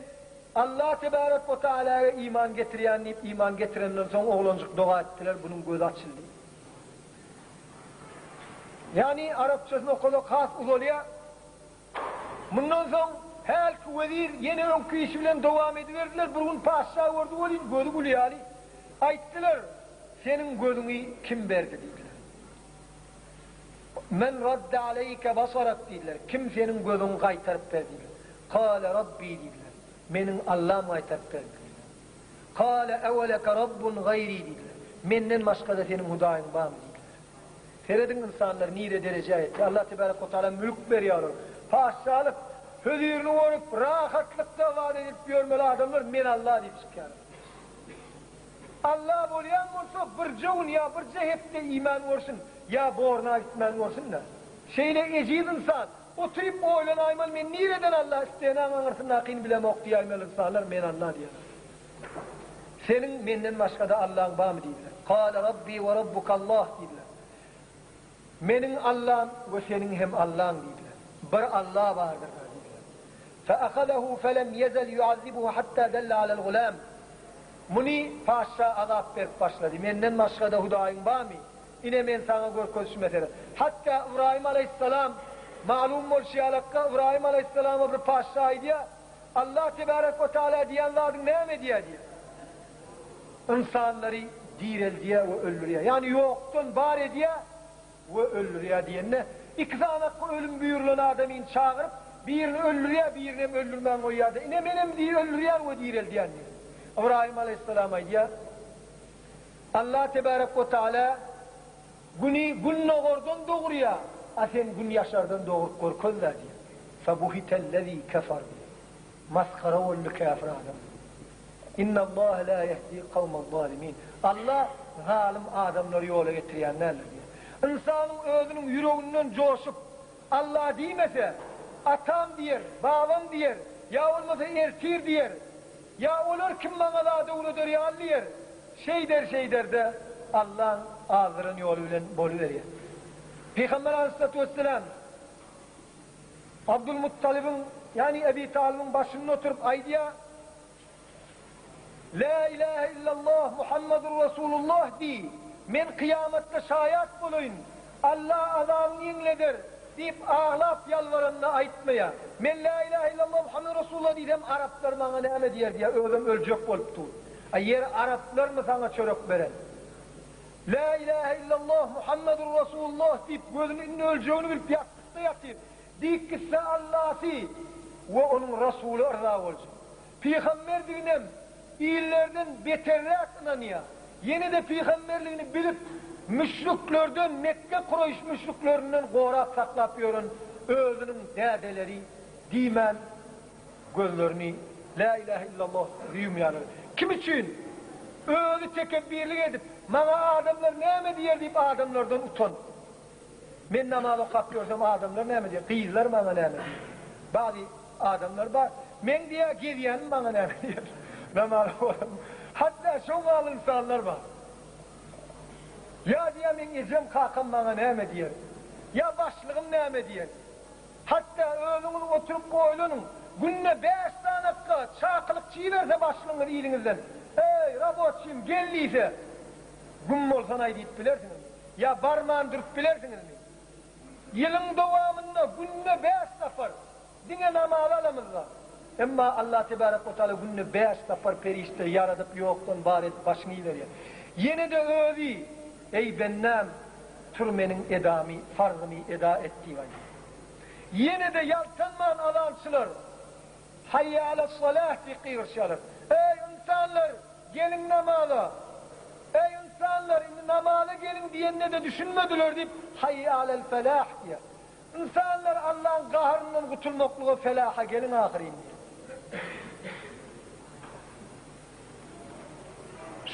Allah tebarek we taalaga iman getirýän diýip iman getirenden soň oglanjyk doga etdiler, bunuň gözi açyldy. Ýagny arapçasyny okasak has uzalýar. Mundan soň hälki wezir ýene öňki işi bilen dowam ediberdiler. Bir gün patyşa gördi welin, gözi gül ýaly. Aýtdylar, Seniň gözüňi kim berdi? diýdiler. Men radde aleýke basarak diýdiler. Kim seniň gözüňi gaýtaryp berdi? diýdiler. Kale Rabbi diýdiler. Meniň Allam gaýtaryp berdi diýdiler. Kale eweleke rabbun gaýri diýdiler. Menden başga-da seniň Hudaýyň barmy? diýdiler. Serediň ynsanlar nire derejä ýetdi. Allah tebarek we taala mülk berýär olara. Patyşalyk hözirini görüp, rahatlykda ybadat edip ýörmeli adamlar men Allah diýip çykýarlar. Allah bolýan bolsa birje gün ýa birje hepde iýmän görsün, ýa borna gitmän görsün-dä. Şeýle ejiz ynsan, oturyp oýlanaýmaly men nireden Allah isteýäniň aňyrsyndakyny bilemok diýäýmeli ynsanlar men Allah diýýärler. Seniň menden başga-da Allaň barmy diýdiler. Kale Rabbi we Rabbuka Allah diýdiler. Meniň Allam we seniň hem Allaň diýdiler. Bir Alla bardyr diýdiler. Fe ahazahu felem yezel yuazibuhu hatta delle alel gulam. Muny patyşa azap berip başlady. Menden başga-da Hudaýyň barmy? Ine men saňa görkezişime seret. Hatda Ybraýym alaýhyssalam malum bolşy ýalakka Ybraýym alaýhyssalama bir patyşa aýdýar, Allah tebarek we taala diýen zadyň näme edýär diýýär. Ynsanlary direldýär we öldürýär. Ýagny ýokdan bar edýär we öldürýär diýende, iki sanakga ölüm buýrulan adamyny çagyryp, birini öldürýär, birini hem öldürmän goýýar-da, ine menem diý öldürýän we direldýän diýýär. Ybraýym alaýhyssalam aýdýar, Allah tebarek we taala Güni gündogardan dogurýar, a sen gün ýaşardan dogrup görkez-dä diýýär. Febuhitellezî kefer diýýär. Masgara boldy käfir adam diýýär. Innallahe lâ yehdî kavmez-zâlimîn. Allah zalym adamlary ýola getirýän däldir diýýär. Ynsanyň özüniň ýüreginden joşup, Allah diýmese, atam diýer, babam diýer, ýa bolmasa ertir diýer, Ýa olar kim maňa zat öwreder ýaly diýer. Şeýder-şeýder-de Allaň azdyran ýoly bilen boluberýär. Pygamber aleyhissalatu vesselam Abdulmuttalybyň, ýagny Ebi Talybyň başynda oturyp aýdýar, Lä ilähe illallah Muhammedur Rasulullah diý, men kyýamatda şaýat bolaýyn, Allah azabyňy ýeňleder diýip aglap ýalbaranyny aýtmaýar. Men Lä ilähe illallah Muhammedur Rasulullah diýsem araplar maňa näme diýer diýýär, özem öljek bolup dur. A ýeri araplarmy saňa çörek beren? Lä ilähe illallah Muhammedur Rasulullah diýip gözüni indi öljegini bilip ýassykda ýatyr. Diýip gitse Allasy we onuň Rasuly yrza boljak. Pygamberdiginem illerden beterräk ynanýar. Ýene-de pygamberligini bilip, müşriklerden, Mekge kuraýyş müşriklerinden gorap saklap ýören özüniň dädeleri diýmän gözlerini Lä ilähe illallah ýumýarlar. Kim üçin? Özi tekepbirlik edip, maňa adamlar näme diýer diýip adamlardan utanyp. Men namaz okap ýörsem adamlar näme diýer, gyzlar maňa näme diýer. Bazy adamlar bar, meň diýýär gezýänim maňa näme diýer. Namaz okaýan. Hatda şoň ýaly ynsanlar bar. Ýa diýýär meň ejem kakam maňa näme diýer. Ýa başlygym näme diýer. Hatda özüňiz oturyp oýlanyň, günde bäş sanakga çakylykçy iberse başlygyňyz iliňizden, Eý, raboçim, gel diýse, Güm bolsanaý diýip bilersiňizmi? Ýa barman durup bilersiňizmi? Ýylyň dowamynda günde bäş sapar. Diňe namazy alamyzda. Emma Allah tebarek we taala günde bäş sapar perişde ýaradyp ýokdan bar edip başyňy iberýär. Ýene-de özi, Eý bendäm, tur meniň edamy, farzymy eda et diýip aýdýar. Ýene-de ýaltanman azançylar, Haýýa alas-salah diýip gygyrşýarlar. Eý ynsanlar, geliň namaza! Eý ynsanlar, indi namaza geliň diýende-de düşünmediler diýip, Haýýa alel-felah diýýär. Ynsanlar Allaň gaharyndan gutulmaklyga felaha geliň ahyryn diýýär.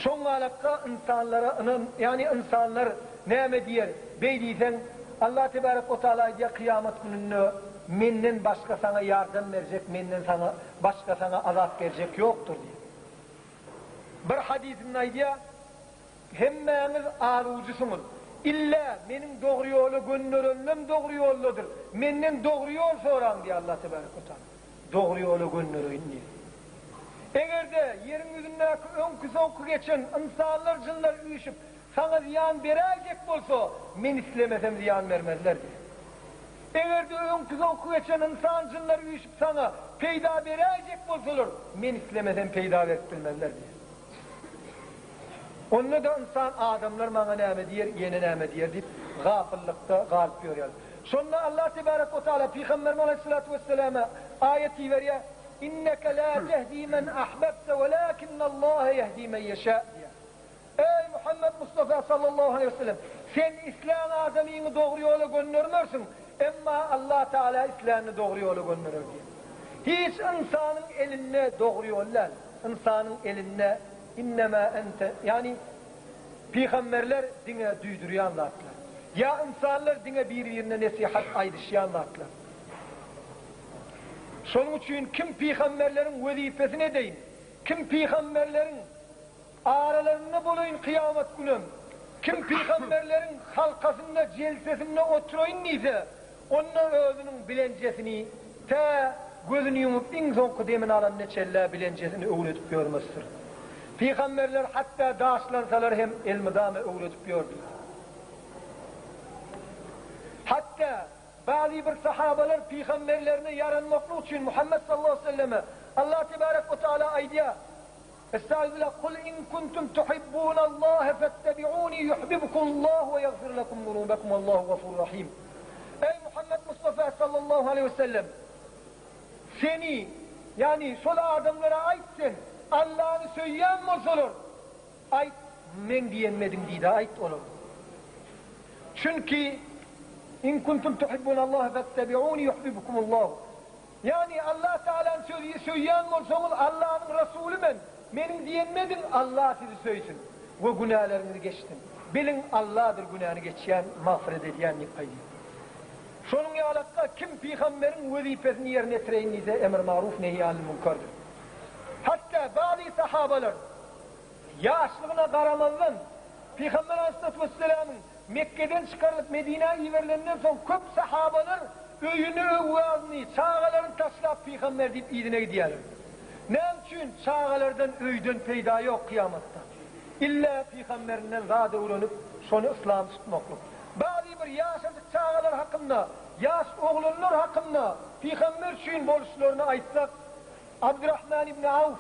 Şoň galakga ynsanlara ynan, ýagny ynsanlar näme diýer, beý diýseň, Allah tebarek we taala aýdýar, kyýamat gününde menden başga saňa ýardam berjek, menden saňa başga saňa azap berjek ýokdur diýýär. Bir hadysynda aýdýar, Hemmäňiz aluwjysyňyz. Illä meniň dogry ýola gönderenlem dogry ýoldadyr. Menden dogry ýol soraň diýýär Allah tebarek we taala. Dogry ýola göndereýin diýýär. Eger-de ýeriň ýüzündäki öňki-soňky geçen ynsanlar, jynlar üýşüp, saňa zyýan beräýjek bolsa, men islemesem zyýan bermezler diýýär. Eger-de öňki-soňky geçen ynsan, jynlar üýşüp saňa peýda beräýjek bolsalar, men islemesem peýda berip bilmezler diýýär. Onda-da ynsan adamlar maňa näme diýer, ýene näme diýer diýip, gapyllykda galyp ýörýär. Şonda Allah tebarek we taala Pygamberimiz aleýhissalatu wesselama aýat iberýär, Inneke la tehdi men ahbebte welakinnallaha ýehdi men ýeşa diýýär. Eý Muhammet Mustafa sallallahu aleýhi wesellem, sen islän adamyňy dogry ýola göndermersiň, emma Allah taala islänini dogry ýola gönderer diýýär. Hiç ynsanyň elinde dogry ýol däl. Ynsanyň elinde innema ente, ýagny pygamberler diňe duýdurýan zatlar. Ýa ynsanlar diňe bir-birine nesihat aýdyşýan zatlar. Şonuň üçin kim pygamberleriň wezipesini edeýin, kim pygamberleriň aralarynda bolaýyn kyýamat günem, kim pygamberleriň halkasynda, jelsesinde oturaýyn diýse, Onda özüniň bilenjesini tä gözüni ýumup iň soňky demini alanyna çenlä bilenjesini öwredip ýörmesdir. Pygamberler hatda daşlansalar hem elmydama öwredip ýördüler. Hatda bazy bir sahabalar pygamberlerine ýaranmaklyk üçin Muhammet sallallahu aleyhi ve selleme Allah tebarek we teala aýdýar, Estagfirullah, Kul in kuntum tuhibbunallaha fettebi'uni yuhbibkumullahu we ýagfir lekum zunubakum wallahu gafurur rahim. Eý Muhammet Mustafa sallallahu aleýhi we sellem! Seni, ýagny şol adamlara aýt sen, Allany söýýän bolsalar, aýt, meň diýenimi ediň diýde aýt olara. Çünki in kuntum tuhibbunallaha fettebi'uni yuhbibkumullahu. Ýagny Allah Tagalany sözi söýýän bolsaňyz Allanyň Rasuly men, meniň diýenimi ediň Allah sizi söýsün we günäleriňizi geçsin. Biliň Alladyr günäni geçýän, magfyret edýän diýip aýdýar. Şonuň ýalakka kim pygamberiň wezipesini ýerine ýetireýin diýse emr maruf nehi anil münkerdir. Hatda bazy sahabalar ýaşlygyna garamazdan Pygamber aleyhissalatu vesselamyň Mekgeden çykarylyp Medinä iberilenden soň köp sahabalar öýüni, öwladyny, çagalaryny taşlap pygamber diýip yzyna gidýärler. Näme üçin çagalardan öýden peýda ýok kyýamatda. Illa pygamberinden zat öwrenip şony yslam tutmaklyk. Bazy bir ýaşajyk çagalar hakynda, ýaş oglanlar hakynda pygamber üçin boluşlaryny aýtsak, Abdurahman ibn Awf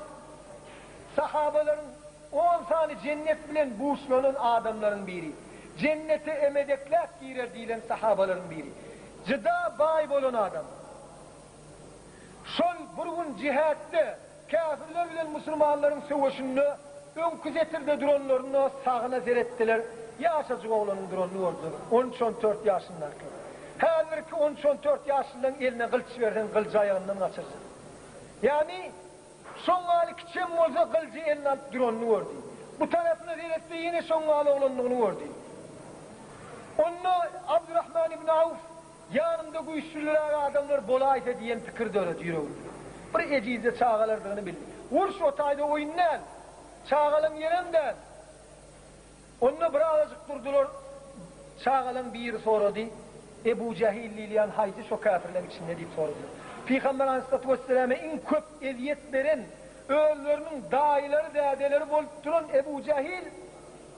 sahabalaryň On sany jennet bilen buşlanan adamlaryň biri. Jennete emedekläp girer diýlen sahabalaryň biri. Jyda baý bolan adam. Şol bir gün jihatda käfirler bilen musulmanlaryň söweşinde öňki setirde duranlarynda sagyna seretdiler, ýaşajyk oglanyň duranyny gördüler. On üç-on dört ýaşyndaky. Häzirki on üç-on dört ýaşlylaryň eline gylyç berseň gylyjy aýagyndan gaçyrjak. Ýagny Şoň ýaly kiçem bolsa gylyjy eline alyp duranyny gördi. Bu tarapyna seretse ýene şoň ýaly oglandygyny gördi. Onda Abdurrahman ibn Awf ýanymda güýçlüräk adamlar bolaýsa diýen pikir döredi ýüreginde. Bir ejizje çagalardygyny bildi. Uruş o taýda oýun däl. Çagalaň ýerem däl. Onda bir azajyk durdular. Çagalaň biri sorady, Ebu Jähil diýilýän haýsy şo käfirleň içinde diýip soradylar. Pygamber aleyhissalatu wesselame iň köp ezýet beren özleriniň daýylary, dädeleri bolup duran Ebu Jähil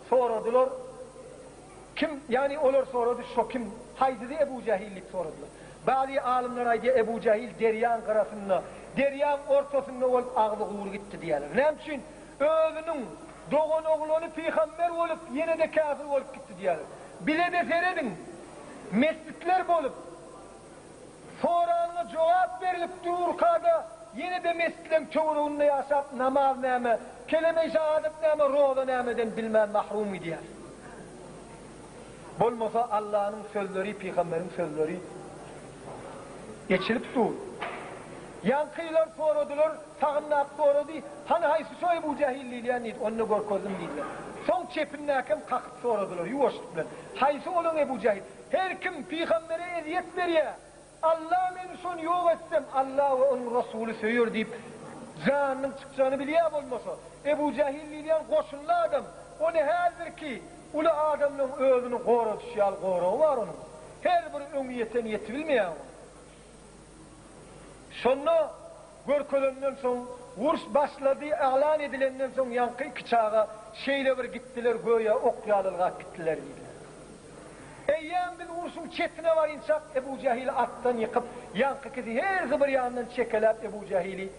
soradylar. Kim, ýagny olar sorady, şo kim, haýsysy Ebu Jähil diýip soradylar. Bazy alymlar aýdýar, Ebu Jehil derýaň gyrasynda, derýaň ortasynda bolup agzy gury gitdi diýýärler. Näme üçin? Özüniň doganoglany pygamber bolup, ýene-de käfir bolup gitdi diýýärler. Bize-de serediň, mesjitler bolup, Soranyňa jogap berlip durka-da, ýene-de mesjitleň töwereginde ýaşap, namaz näme, keleme-i şahadat näme, roza nämeden bilmän mahrum gidýär. Bolmasa Allanyň sözleri, pygamberiň sözleri eçilip dur. Ýaňkylar soradylar, sagyndaky sorady, Hany haýsy şo Ebu Jähil diýilýän diýdi, onda görkezdim diýdiler. Soň çepindäkem kakyp soradylar, ýuwaşlyk bilen, Haýsy olaň Ebu Jähil? Her kim pygambere ezýet berýär, Alla men şony ýok etsem, Alla we onuň Rasuly söýer diýip, janynyň çykjagyny bilýär bolmasa. Ebu Jähil diýilýän goşunly adam, ony häzirki uly adamlaryň özüni goradyşy ýaly goragy bar onuň. Her bir öňi ýeten ýetibilmeýär oňa. Şonda görkezenden soň, uruş başlady yglan edilenden soň ýaňky iki çaga şeýle bir gitdiler, göýä ok ýaly ylgap gitdiler diýdiler. Eýýäm biz urşuň çetine barynçak Ebu Jähili atdan ýykyp, ýaňky ikisi hersi bir ýandan çekeläp Ebu Jähili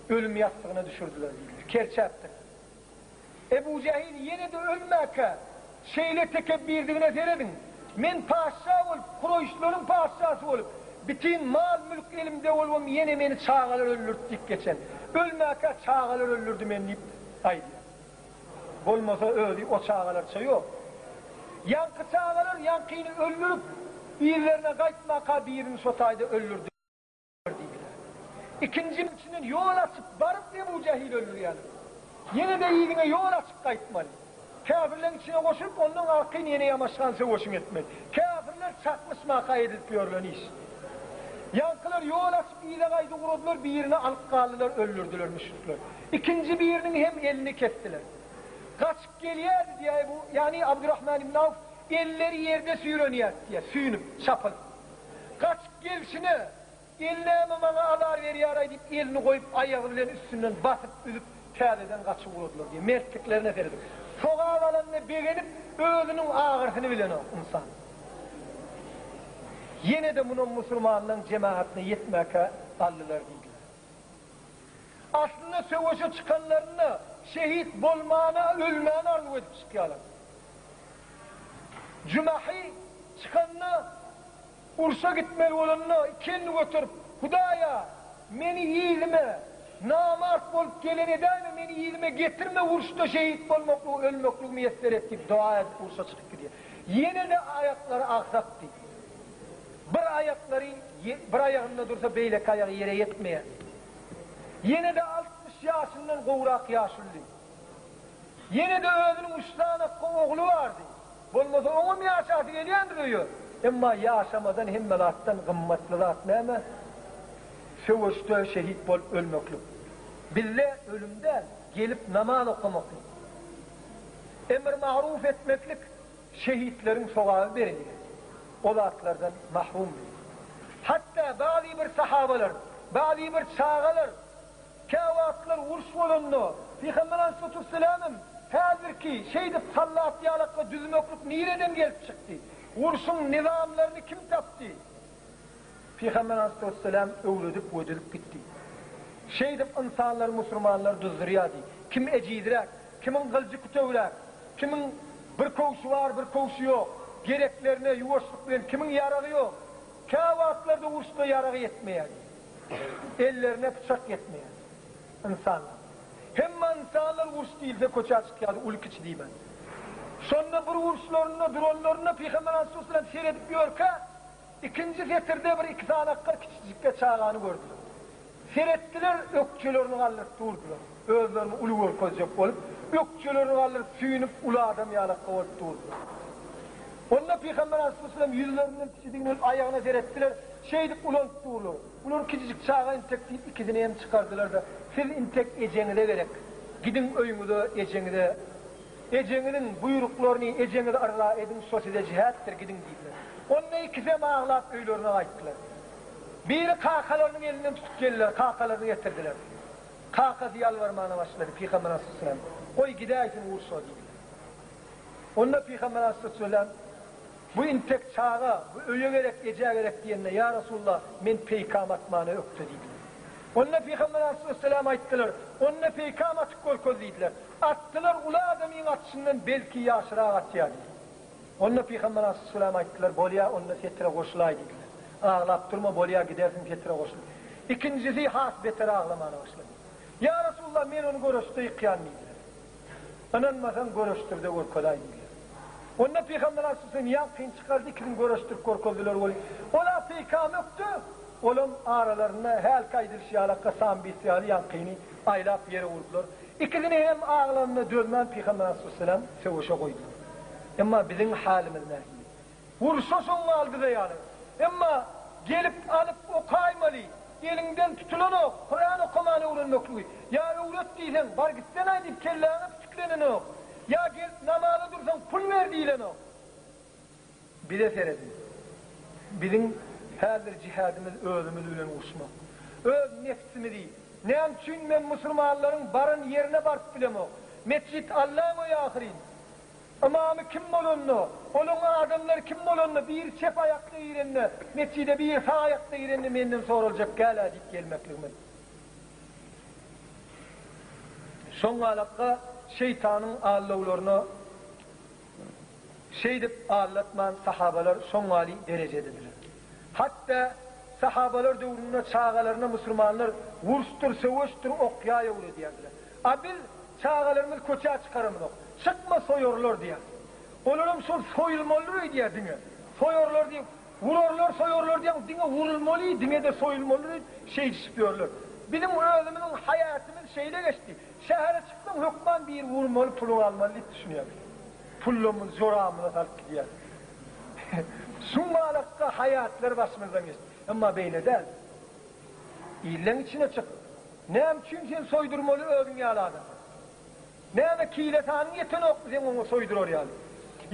ölüm ýassygyna düşürdiler diýdiler. Kerçäpdir. Ebu Jähil ýene-de ölmäkä, şeýle tekepbirdigine serediň! Men patyşa bolup, kuraýyşlaryň patyşasy bolup, bitin mal-mülk elimde bolubam ýene meni çagalar öldürdi diýip geçen. Ölmäkä çagalar öldürdi meni diýip aýdýar. Bolmasa özi o çagalarça ýok. Ýaňky çagalar ýaňkyny öldürip, yzlaryna gaýtmaka birini şo taýda öldürdiler diýdiler. Ikinjiniň içinden ýol açyp baryp Ebu Jähili öldürýärler. Ýene-de yzyňa ýol açyp gaýtmaly. Käfirleň içine goşulyp ondan arkaýyn ýene ýamaşgan söweşiň etmeli. Käfirler çaknyşmaka edilip ýörlen iş. Ýaňkylar ýol açyp yza gaýdy ugradylar birini alyp galdylar öldürdiler müşrikler. Ikinji biriniň hem elini kesdiler. Gaçyp gelýärdi diýýär Ebu, ýagny Abdurrahman ibn Awf elleri ýerde süýrenýärdi diýýär, süýnüp, çapylyp. Gaçyp gelşine, El näme maňa azar berýär-aý diýip, elini goýup, aýagy bilen üstünden basyp, üzüp, täzeden gaçyp ugradylar diýýär. Mertliklerine serediň. Sogap alanyna begenip, özüniň agyrsyny bilenok ynsan. Ýene-de munam musulmanlaryň jemagatyna ýetmäkä aldylar diýdiler. Aslynda söweşe çykanlarynda şehit bolmany, ölmäni arzuw edip çykýarlar. Jumahy çykanda, urşa gitmeli bolanda iki elini göterip, Hudaýa, meni yzyma namart bolup gelen edäýme, meni yzyma getirme, uruşda şehit bolmaklygy, ölmekligi miýesser et diýip doga edip urşa çykyp gidýär. Ýene-de aýaklary agsakdy. Bir aýaklary bir aýagynda dursa beýleki aýagy ýere ýetmeýär. Ýene-de 60 ýaşyndan gowrak ýaşuly. Ýene-de özüniň üç sany ogly bardy. Bolmasa oňam ýaşasy gelýändir öýe. Emma ýaşamadan hemme zatdan gymmatly zat näme? Söweşde şehit bolup ölmeklik. Bizde ölüm däl, gelip namaz okamaklyk. Emr-maruf etmeklik şehitleriň sogaby berilýär. O zatlardan mahrum biz. Hatda bazy bir sahabalar, bazy bir çagalar Käwagtlar uruş bolanda, Pygamber aleyhissalatu-vesselamem häzirki şeýdip sallat ýalakga düzmeklik nireden gelip çykdy? Urşuň nizamlaryny kim tapdy? Pygamber aleyhissalatu-vesselam öwredip we düzüp gitdi. Şeýdip ynsanlary musurmanlary duzdurýardy. Kim ejizräk, kimiň gylyjy kütegräk, kimiň bir köwşi bar, bir köwşi ýok, gereklerine ýuwaşlyk bilen kimiň ýaragy ýok. Käwagtlarda uruşda ýaragy ýetmeýärdi. Ellerine pyçak ýetmeýär. Ynsanlar. Hemme ynsanlar uruş diýilse köçä çykýardy, uly-kiçi diýmän. Şonda bir uruşlarynda duranlarynda Pygamber aleyhisselam seredip ýörkä, ikinji setirde bir iki sany akga kiçijikge çagany gördüler. Seretdiler, ökjelerini galdyryp durdular. Özlerini uly görkezjek bolup, ökjelerini galdyryp süýnüp uly adam ýalakga bolup durdular. Onda Pygamber aleyhisselam ýüzlerinden kiçidigini bilip aýagyna seretdiler, şeýdip ulanyp durlar. Bular kiçijik çaga intek diýip ikisini hem çykardylar-da, siz intek ejeňize gerek, gidiň öýüňize ejeňize, ejeňiziň buýruklaryny ejeňizi yrza ediň şo size jihatdyr gidiň diýdiler. Onda ikisem aglap öýlerine gaýtdylar. Biri kakalarynyň elinden tutup geldiler, kakalaryny getirdiler. Kakasy ýalbarmana başlady Pygamber aleyhisselam, goý gidäýsin urşa diýdiler. Onda Pygamber aleyhisselam. Bu intek çaga, bu öýe gerek, ejä gerek diýende, Ýa Resulallah, men peýkam atmana ökde diýdiler. Onda Pygamber aleyhisselam aýtdylar, Onda peýkam atyp görkez diýdiler. Atdylar, uly adamyň atyşyndan belki ýaşyrak atýar diýdi. Onda Pygamber aleyhisselam aýtdylar, Bolýa, onda setire goşulaý diýdiler. Aglap durma, bolýa, gidersiň setire goşulyp. Ikinjisi has beter aglamana başlady. Ýa Resulallah, men ony göreşde ýykýan diýdiler. Ynanmasaň göreşdirde görkezaý diýdiler. Onda Pygamber aleyhisselam ýaňkyny çykardy, ikisini göreşdirip görkezdiler weli, ol-a peýkam ökde, olam aralarynda hälki aýdylyşy ýalakka sambist ýaly ýaňkyny aýlap ýere urdular. Ikisini hem aglanyna dözmän Pygamber aleyhisselam söweşe goýdular. Emma biziň halymyz nähili? Urşa soň galdy-da ýaly. Emma gelip alyp okaýmaly, eliňden tutulanok, Kuran okamany öwrenmekligi. Ýa öwret diýseň, bar gitsen-aý diýip kelläňe pitiklenenok. Ýa gelip namaza dursaň pul ber diýlenok. Bize serediň. Biziň häzir jihadymyz özümiz bilen uruşmak. Öz nefsimizi. Näme üçin men musurmanlaryň baran ýerine baryp bilemok? Metjit Allaň öýi ahyryn. Ymamy kim bolanda, olaň adamlary kim bolanda, biri çep aýakda girende, metjide biri sag aýakda girende menden soraljak gälä diýip gelmekligimiz. Şoň galakga şeýtanyň allawlaryna şeýdip aldatman sahabalar şoň gali derejedediler. Hatda sahabalar döwründe çagalaryna musurmanlar wurşdyr, söweşdir, ok-ýaý öwredýärdiler. A biz çagalarymyzy köçä çykaramyzok. Çykma soýarlar diýýär. Olaram şol soýulmalydyr öýdýär diňe. Soýarlar diýip, urarlar soýarlar diýýän diňe urulmaly, diňe-de soýulmalydyr öýdüp şeýdişip ýörler. Biziň özümiziň haýatymyz şeýle geçdi. Şähere çyksaň hökman biri urmaly, puluňy almaly diýip düşünýärler. Pullarymyzy joramyza salyp gidýär. Şuňalakka haýatlar başymyzdan geçdi. Emma beýle däl. Illeň içine çyk. Näme üçin sen soýdurmaly özüň ýaly adamy? Näme kile sanyň ýetenokmy seň oňa soýdurar ýaly?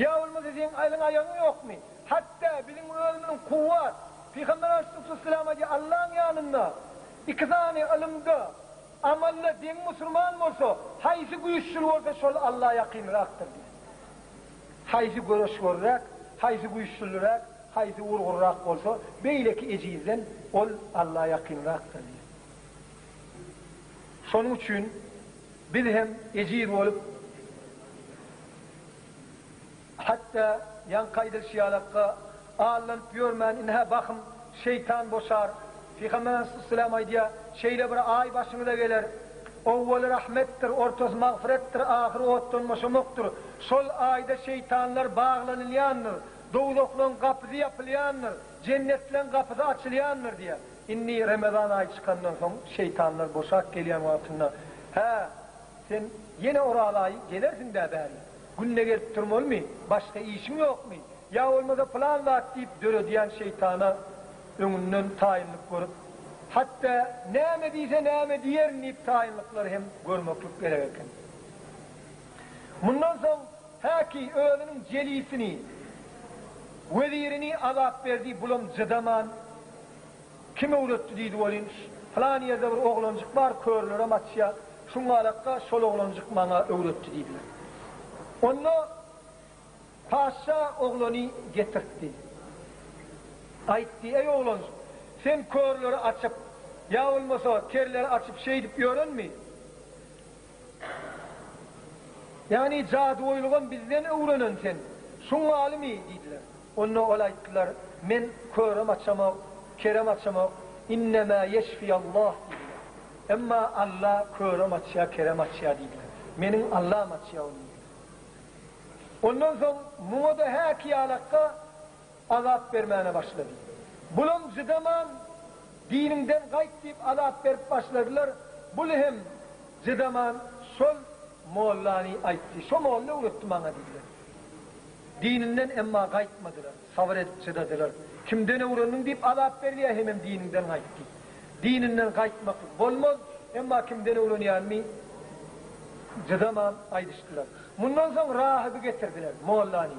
Ýa bolmasa seň eliň aýagyň ýokmy? Hatda biziň özümiziň kuwwat, Pygamber aleyhisselam aýdýar, Allaň ýanynda iki sany ylymda, amalda deň musurman bolsa, haýsy güýçlül bolsa şol Alla ýakynrakdyr diýýär. Haýsy göreşgörräk, haýsy güýçlüräk, haýsy urgurrak bolsa, beýleki ejizden ol Alla ýakynrakdyr diýýär. Şonuň üçin biz hem ejiz bolup, hatda ýaňky aýdylyşy ýalakga allanyp ýörmän, ine-hä bahym şeýtan boşar. Pygamber aleyhisselam aýdýar, Şeýle bir aý başyňyza geler, owwaly rahmetdir, ortasy magfyretdir, ahyry otdan boşamakdyr. Şol aýda şeýtanlar baglanylýandyr, dowzahlaryň gapysy ýapylýandyr, jennetleň gapysy açylýandyr diýýär. Indi Remezan aýy çykandan soň şeýtanlar boşap gelýän wagtynda, Hä, sen ýene Oraz aýy gelersiň-dä bäri. Günde gelip durmalymy? Başga işiň ýokmy? Ýa bolmasa pylan zat diýip döredýän şeýtana öňünden taýynlyk görüp, hatda näme diýse näme diýerin diýip taýynlyklary hem görmeklik gerek eken. Mundan soň häki özüniň jelisini, wezirini azap berdi, bulam jydaman, Kim öwretdi diýdi welin, pylan ýerde bir oglanjyk bar, körlerem açýar, şuňalakka şol oglanjyk maňa öwretdi diýdiler. Onda patyşa oglany getirtdi. Aýtdy, Eý oglanjyk, sen körleri açyp, ýa bolmasa kerleri açyp şeýdip ýörenmi? Ýagny jadygoýlugam bizden öwrenen sen, şuňalymy? diýdiler. Onda ol aýtdylar, Men körem açamok, kerem açamok, innemä ýeşfiýallah diýdiler. Emma Alla körem açýar, kerem açýar diýdiler. Meniň Allam açýar ony diýdiler. Ondan soň muňa-da häki ýalakka azap bermäne başlady. Bulam jydaman, diniňden gaýt diýip azap berip başladylar. Bul hem jydaman şol mollany aýtdy. Şo molla öwretdi maňa diýdiler. Dininden emma gaýtmadylar, sabyr edip çydadylar. Kimden öwrendiň diýip azap berilýär hemem diniňden gaýt diýip. Dininden gaýtmaklyk bolmaz, emma kimden öwrenýänini jydaman aýdyşdylar. Mundan soň rahyby getirdiler, mollany.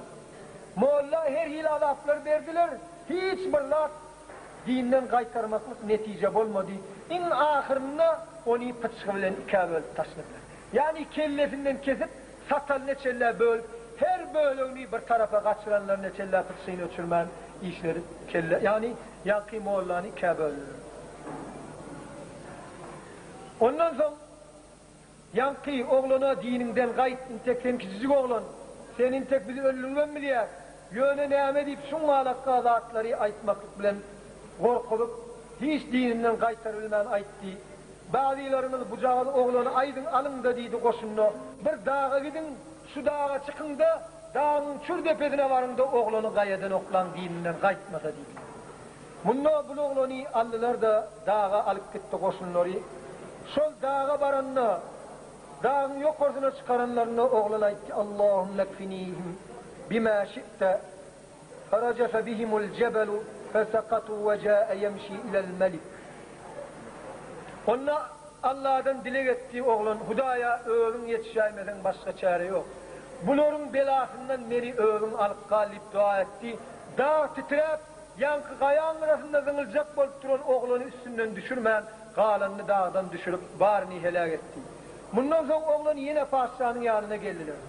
Molla her hili azaplar berdiler, hiç bir zat dinden gaýtarmaklyk netije bolmady. Iň ahyrynda ony pyçgy bilen ikä bölüp taşladylar. Ýagny kellesinden kesip, satalyna çenlä bölüp, her. Her bölegini bir tarapa gaçyranlaryna çenli pyçgyny öçürmän işleri kelle, ýagny ýaňky mollany ikä böldüler. Ondan soň ýaňky oglana diniňden gaýt, intek sen kiçijik oglan, sen intek bizi öldüribem bilýäs, ýöne näme diýip şuňňalakga zatlary aýtmaklyk bilen gorkuzyp, hiç dininden gaýtarybilmän aýtdy. Bazylaryňyz bujagaz oglany aýdyň alyň-da diýdi goşunda, bir daga gidiň, şu daga çykyň-da, dagyň çür depesine baryň-da oglany gaýadan oklaň dininden gaýtmasa diýdiler. Munda bul oglany aldylar-da daga alyp gitdi goşunlary. Şol daga baranda, dagyň ýokarsyna çykaranlarynda oglan aýtdy, Allahümme kfinihim bima şi'te Ferajefe bihimul jebelu fesakatu ve ca'e yemşi ilel melik. Onda Allahdan dileg etdi oglan, Hudaýa özüň ýetişäýmeseň başga çäre ýok. Bularyň belasyndan meni özüň alyp gal diýip dua etdi. Dag titräp, ýaňky gaýaň gyrasynda zyňyljak bolup duran oglany üstünden düşürmän, galanyny dagdan düşürip, baryny heläk etdi. Mundan soň oglan ýene patyşanyň ýanyna geldiler.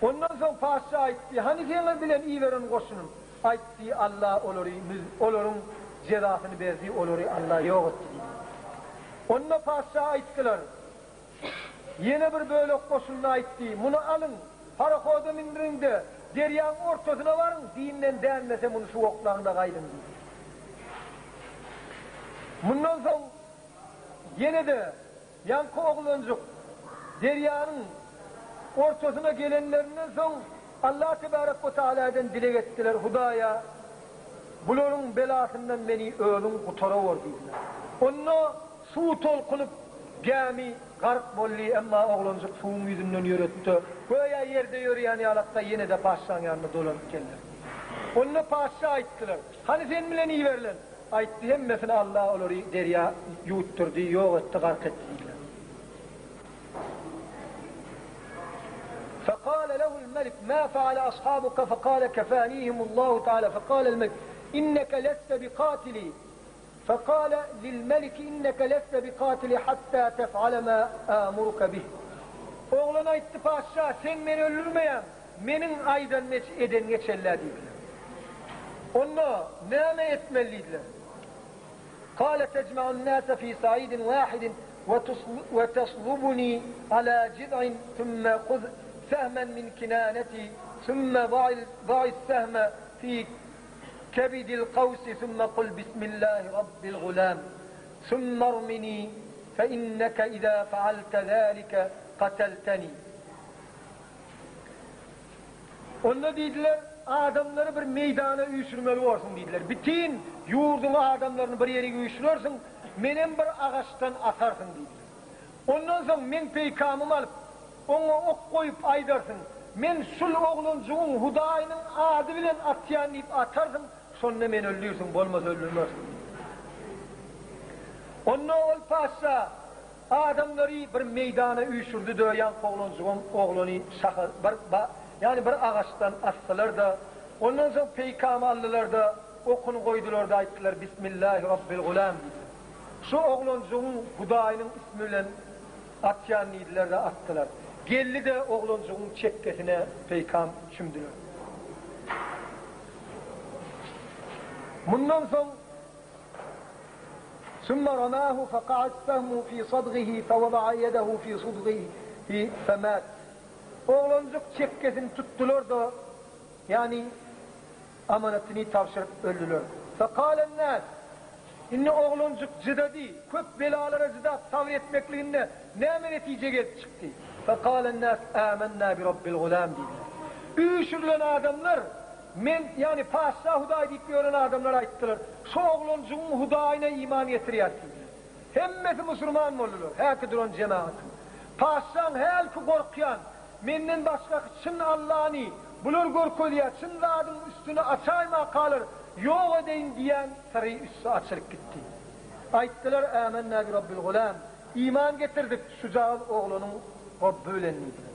Ondan soň patyşa aýtdy, Hany seňe bilen iberen goşunym? Aýtdy, Alla olary olaryň jezasyny berdi, olary Alla ýok etdi diýdi. Onda patyşa aýtdylar, Ýene bir bölek goşunyny aýtdy, Muny alyň, parohoda mündüriň-de, derýaň ortasyna baryň, dinden dänmese muny şu oklaň-da gaýdyň diýdi. Mundan soň ýene-de Ýaňky oglanjyk derýanyň ortasyna gelenlerinden soň Allah tebarek we taaladan dileg etdiler, Hudaýa, bularyň belasyndan meni özüň gutarawor diýdiler. Onda suw tolkunyp, gämi gark boldy, emma oglanjyk suwuň ýüzünden ýöretdi, göýä ýerde ýörýän ýalakda ýene-de patyşaň ýanyna dolanyp geldiler. Onda patyşa aýtdylar, Hany sen bilen iberilen? Aýtdy, Hemmesini Alla olary derýa ýuwutdyrdy, ýok etdi, gark etdi diýdiler. Fekale lehul melik, ma feale ashabuke, fekale kefanihimullahu teala, fekale melik, inneke leste bikatili, fekale lil meliki inneke leste bikatili hatta tef'ale ma amuruke bih. Oglan aýtdy, Patyşa, sen meni öldürmeýäň. Meniň aýdanymy edeniňe çenlä diýdiler. Onda näme etmeli diýdiler. Kale tejme'un-nase fi saidin wahidin we teslubuni ala jiz'in sümme huz sehmen min kinaneti sümme da'is sehme fi kebidil kawsi sümme kul bismillahi rabbil gulam sümme rmini fe inneke iza fealte zalike katelteni. Onda diýdiler, Adamlary bir meýdana üýşürmeli borsuň diýdiler. Bütin ýurduň adamlaryny bir ýerik üýşürersiň, menem bir agaçdan asarsyň diýdiler. Ondan soň meň peýkamymy alyp, oňa ok goýup aýdarsyň, Men şul oglanjygyň Hudaýynyň ady bilen atýan diýip atarsyň, şonda meni öldürsiň, bolmasa öldürmersiň diýdiler. Onda ol patyşa. Adamlary bir meýdana üýşürdi-de, ýaňky oglanjygam oglany şaha bir ýagny bir agaçdan asdylar-da, ondan soň peýkamy aldylar-da, okuny goýdular-da aýtdylar, Bismillahi Rabbil gulam diýdiler. Şu oglanjygyň Hudaýynyň ismi bilen atýan diýdiler-de atdylar. Geldi-de oglanjygyň çekgesine peýkam çümdüler. Mundan soň Summa ramahu faqa'as sahmu fi sadghihi fawada'a yedehu fi sudghihi famat. Oglanjyk çekgesini tutdular-da, ýagny amanatyny tabşyryp öldüler. Fekalen-nas, Indi oglanjyk jydady, köp belalara jydap sabyr etmekliginde näme netije gelip çykdy? Fekalen-nas amennä bi Rabbil gulam diýdiler. Üýşürilen adamlar, Men, ýagny patyşa Hudaý diýip ýören adamlar aýtdylar, Şu oglanjygyň Hudaýyna iman getirýäs diýdiler. Hemmesi musurman boldular, häki duran jemagatyň. Patyşaň hälki gorkýan, Menden başgaky çyn Allany bular görkezýär, çyn zadyň üstüni açaýmakalar, ýok edeýin diýen syry üsti açylyp gitdi. Aýtdylar, Ämennä bi Rabbil gulam, iman getirdik şujagaz oglanyň Robby bilen diýdiler.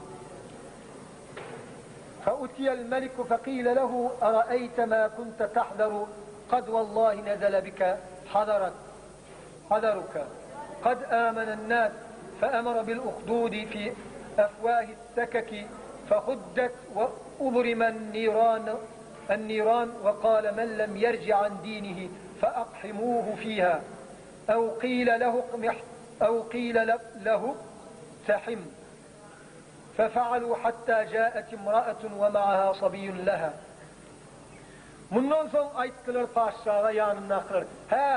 فأتي الملك فقيل له أرأيت ما كنت تحذر قد والله نزل بك حذرك حذرك قد آمن الناس فأمر بالأخدود في أفواه السكك. Fehuddet we ubrimen niran en-niran we kale men lem yerji an dinihi feakhimuhu fiha ew qile lehu iqmih ew qile lehu iqtahim fefealu hatta jaet imraetun we ma'aha sabiyyun leha. Mundan soň aýtdylar patyşaga ýanyndakylar, Hä,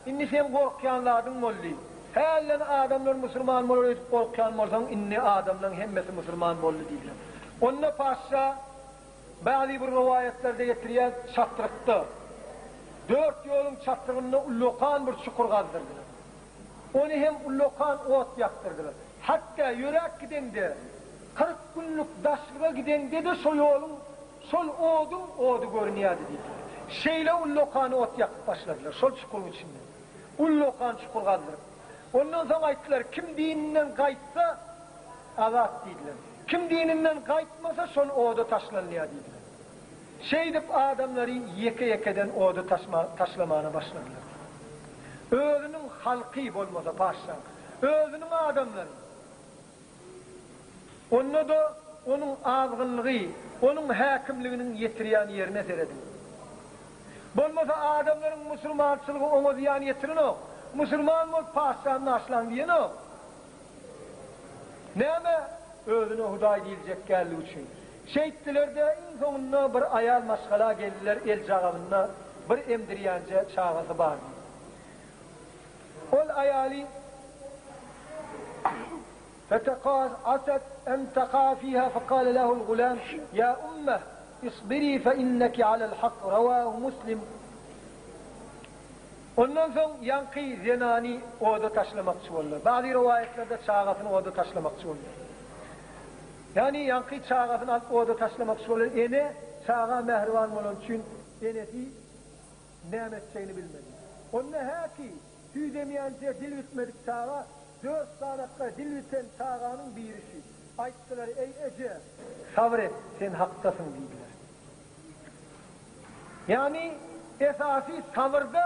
indi seň gorkýan zadyň boldy. Hälden adamlar musurman bolar öýdüp gorkýan bolsaň, indi adamlaň hemmesi musurman boldy diýdiler. Onda patyşa bäzi bir rowaýatlarda getirýär, çatrykda, dört ýoluň çatrygynda ullakan bir çukur gazdyrdylar. Ony hem ullakan ot ýakdyrdylar. Hatda ýöräp gideňde, 40 günlük daşlyga gideňde-de şo ýoluň Şol oduň ody görünýärdi diýdiler. Şeýle ullakan ot ýakyp başladylar, şol çukuryň içinde. Ullakan çukur gazdyryp. Ondan soň aýtdylar, kim dininden gaýtsa, azat diýdiler. Kim dininden gaýtmasa, şol oda taşlanylýar diýdiler. Şeýdip adamlary ýeke-ýekeden oda taşlamana başladylar. Özüniň halky bolmasa patyşaň, özüniň adamlary. Onda-da onuň azgynlygy, onuň häkimliginiň ýetirýän ýerine serediň. Bolmasa adamlaryň musulmançylygy oňa zyýan ýetirenok. Musulman bolup patyşany naşlaň diýenok. Näme? Özüne Hudaý diýiljek gälligi üçin. Şeýtdiler-de, iň soňunda bir aýal maşgala geldiler, eljagabynda bir emdirýänje çagasy bardy. Ol aýaly Fetekâset en tekâ fîhâ fekâle lehul gulâm, Ýâ ummeh, isbirî fe inneki alel hak, Rawâhu Muslim. Ondan soň ýaňky zenany oda taşlamakçy boldular. Ba'zy rowaýatlarda çagasyny oda taşlamakçy boldular. Ýagny ýaňky çagasyny alyp oda taşlamakçy boldular. Ene çaga mähriban bolany üçin enesi näme etjegini bilmedi. Onda häki süýdemýänçä dil bitmedik çaga, dört sanakga dil biten çaganyň biri şü. Aýtdylar, Eý, eje! Sabyr et, sen hakdasyň diýdiler. Ýagny, esasy sabyrda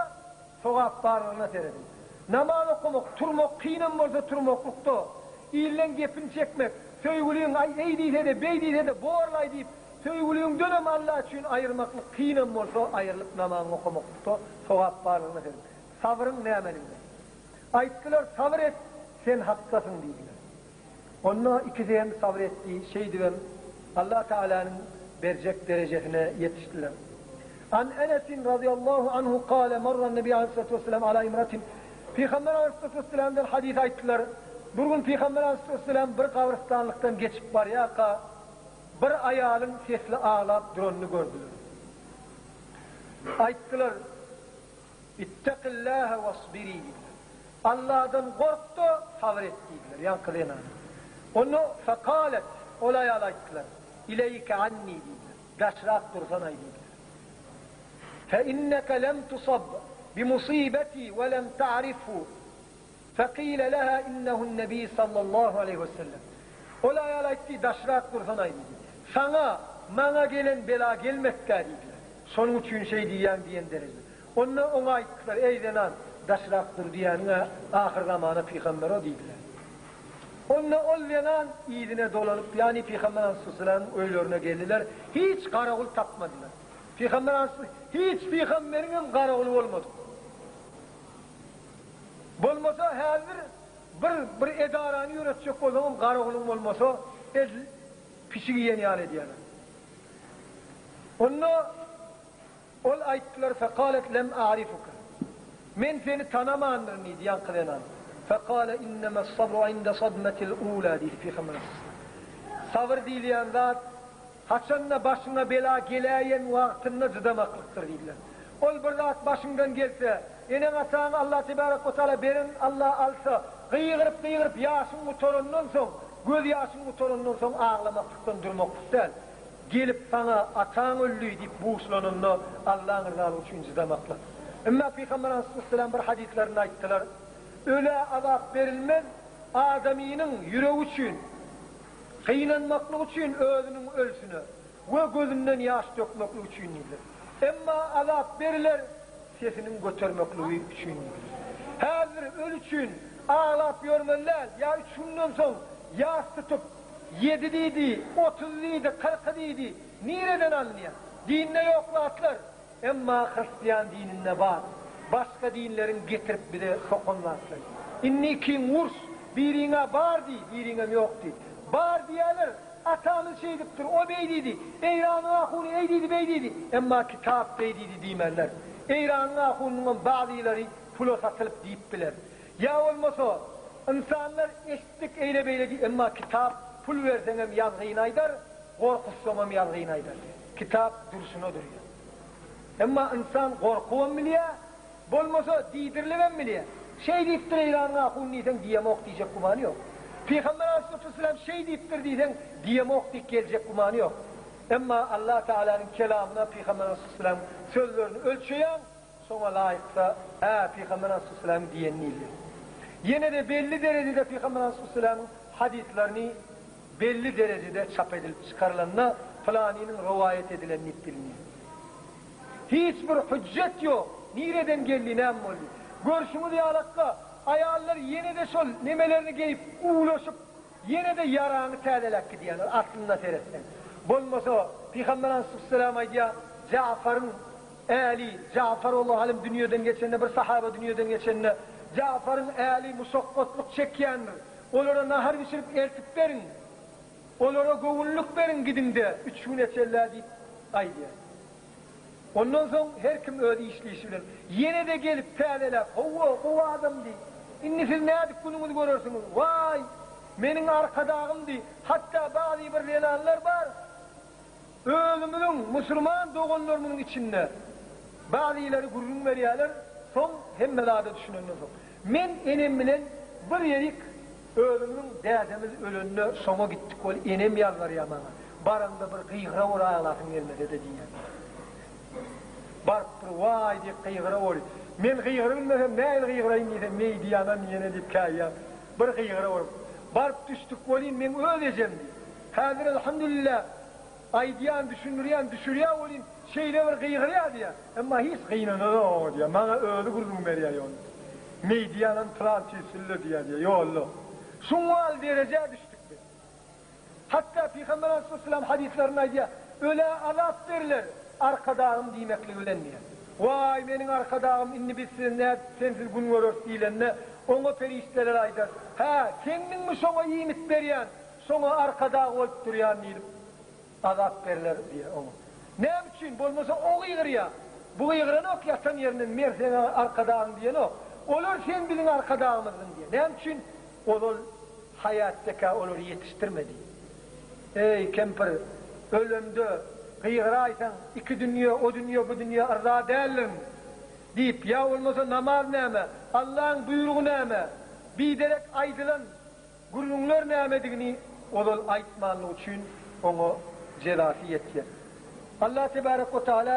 sogap barlygyna serediň. Namaz okamak, turmak kynam bolsa turmaklykda, ilden gepini çekmek, söýgüliň aý eý diýse-de, beý diýse-de, borlaý diýip, Söýgüliňdenem Alla üçin aýyrmaklyk kynam bolsa aýrylyp namazyňy okamaklykda sogap barlygyna seret. Sabryň nämeligine. Aýtdylar sabyr et sen hakdasyň diýdiler. Onda ikisi hem sabyr etdi şeýdibem Alla Tagalanyň berjek derejesine ýetişdiler. An Enesin razyýallahu anhu kale marran nebi aleyhissalatu vesselam ala imratin Pygamber aleyhissalatu vesselamdan hadys aýtdylar. Bir gün Pygamber aleyhissalatu vesselam bir gabrystanlykdan geçip barýarka Bir aýalyň sesli aglap duranyny gördüler. Aýtdylar, Ittekillahe wasbiri diýdiler. Allahdan gork-da, sabyr et diýdiler, ýaňky zenana. Onda fekalet, ol aýal aýtdylar, Ileýke anni diýdiler, daşrak dursanaý diýdiler. Fe inneke lem tusab bi musibeti we lem ta'rifhu. Fekile leha innehun nebi sallallahu aleýhi wesellem. Ol aýal aýtdy, Daşrak dursanaý diýdi. Saňa, maňa gelen bela gelmekkä diýdiler. Şonuň üçin şeý diýýäň diýen derejede. Onda oňa aýtdylar, Eý zenan, daşrak dur diýýäniň-ä ahyrzamana pygamber-o diýdiler. Onda ol zenan yzyna dolanyp, ýagny pygamber aleyhisselamyň öýlerine geldiler, hiç garawul tapmadylar. Pygamber hiç pygamberiňem garawuly bolmadyk. Bolmasa häzir bir bir edarany ýöretjek bolsaňam garawulyň bolmasa edil pişik iýen ýaly edýärler. Onda ol aýtdylar fekalet lem a'rifuke. Men seni tanamandyryn diýdi ýaňky zenan. Fekale innemes sabru inde sadmetil ula diýdi Pygamber aleyhisselam. Sabyr diýilýän zat Haçanda başyňa bela geläýen wagtynda jydamaklykdyr diýdiler. Ol bir zat başyňdan gelse, eneň-ataňy Allah tebarek we taala beren Allah alsa, gygyryp-gygyryp ýaşyň gutarandan soň, göz ýaşyň gutarandan soň aglamaklykdan durmaklyk däl. Gelip saňa ataň öldi diýip buşlananda Allaň ryzalygy üçin jydamaklyk. Emma Pygamber aleyhisselam bir hadyslarynda aýtdylar, Ölä azap berilmez, adamynyň ýüregi üçin, Gynanmaklyk üçin özüniň ölsüne we gözünden ýaş dökmeklik üçin diýdiler. Emma azap beriler sesiniň götermekligi üçin diýdiler. Häzir öli üçin aglap ýörmeli däl, ýa üç günden soň ýas tutup. Ýedi diýdi, 30 diýdi, 40 diýdi. Nireden alynýar? Dinde ýok zatlar. Emma hristian dininde bar. Başga dinleriň getirip bize sokan zatlary. Indi ikiň urs, biriňä bar diý, biriňem ýok diý. Bar diýýäler, atamyz şeýdipdir, o beý diýdi, Eýranyň ahuny eý diýdi, beý diýdi. Emma kitap beý diýdi diýmänler. Eýranyň ahunynyňam bazylary pula satylyp diýip biler. Ýa bolmasa, ynsanlar eşitdik eýle-beýle diý, emma kitap pul berseňem ýazgyny aýdar, gorkuzsaňam ýazgyny aýdar. Kitap durşuna durýar. Emma ynsan gorkubam bilýär, bolmasa diýdirilibem bilýär. Şeý diýipdir Eýranyň ahuny diýseň diýemok diýjek gümany ýok. Pygamber aleyhissalatu şeý diýipdir diýseň diýemok diýip geljek gümany ýok. Emma Allah Tealanyň kelamyna Pygamber aleyhissalam sözlerini ölçeýäň, şoňa laýyksa, hä Pygamber aleyhissalam diýen diýilýär. Ýene-de belli derejede Pygamber aleyhissalamyň hadyslaryny belli derejede çap edilip çykarylanda pylanynyň rowaýat edilen diýip bilinýär. Hiç bir hüjjet ýok, nireden geldi, näme boldy? Görşüňiz ýalakka, aýallar ýene-de şol nemelerini geýip, uwlaşyp, ýene-de ýaraňy täzeläp gidýärler, aslynda seretseň. Bolmasa, Pygamber aleyhisselam aýdýar, Jafaryň äli, Jafar Allahu alem dünýeden geçende, bir sahaba dünýeden geçende, Jafaryň äli muşakgatlyk çekýändir. Olara nahar bişirip eltip beriň. Olara göwünlik beriň gidiňde üç gün eçellä diýip aýdýar. Ondan soň her kim öz işli işi bilen. Ýene-de gelip täzeläp, Hawa, gowy adamdy. Indi siz nädip günüňizi görersiňiz? Waý, meniň arkadagymdy. Hatda bazy bir zenanlar bar, özümiziň musulman doganlarymyzyň içinde bazylary gürrüň berýärler, soň hemme zada düşünenden soň. Men enem bilen bir ýerik özümiziň dädemiz ölende şoňa gitdik weli enem ýalbarýar maňa, baraňda bir gygyra bor aglasyň gelmese-de diýýär. Baryp bir waý diýip gygyra bor. Men gygyra bilmesem nähili gygyraýyn diýsem meýdi ýanan ýene diýip käýýär. Bir gygyra bor. Baryp düşdük welin meň öz ejem diýip. Häzir elhamdülillah aýdýan, düşündirýän, düşürýär welin şeýle bir gygyrýar diýýär. Emma hiç gynananok oňa diýýär. Maňa özi gürrüň berýär ýolda. Meýdi ýanan pylan tüýsülle diýýär diýýär ýolda. Şuňňal derejä düşdük biz. Hatda Pygamber aleyhisselam hadyslarynda aýdýar, Ölä azap beriler, arkadagym diýmekligi bilen diýýär. Waý, meniň arkadagym indi biz siz nädip sensiz gün göreris diýlende, oňa perişdeler aýdar, Hä, sendiňmi şoňa iýmit berýän? Şoňa arkadag bolup durýan diýlip azap berler diýýär oňa. Näme üçin? Bolmasa o gygyrýar. Bu gygyranok ýatan ýerinden men seň arkadagyň diýenok. Olar sen biziň arkadagymyzdyň diýýär. Näme üçin? Ozal haýatdaka olary ýetişdirmedi. Eý, kempir, ölemde gygyraýsaň iki dünýe, o dünýe, bu dünýe yrza däldirin diýip, ýa bolmasa namaz näme, Allaň buýrugy näme, biderek aýdylan Gürrüňler nämedigini ozal aýtmanlygy üçin oňa jezasy ýetýär. Allah tebarek we taala.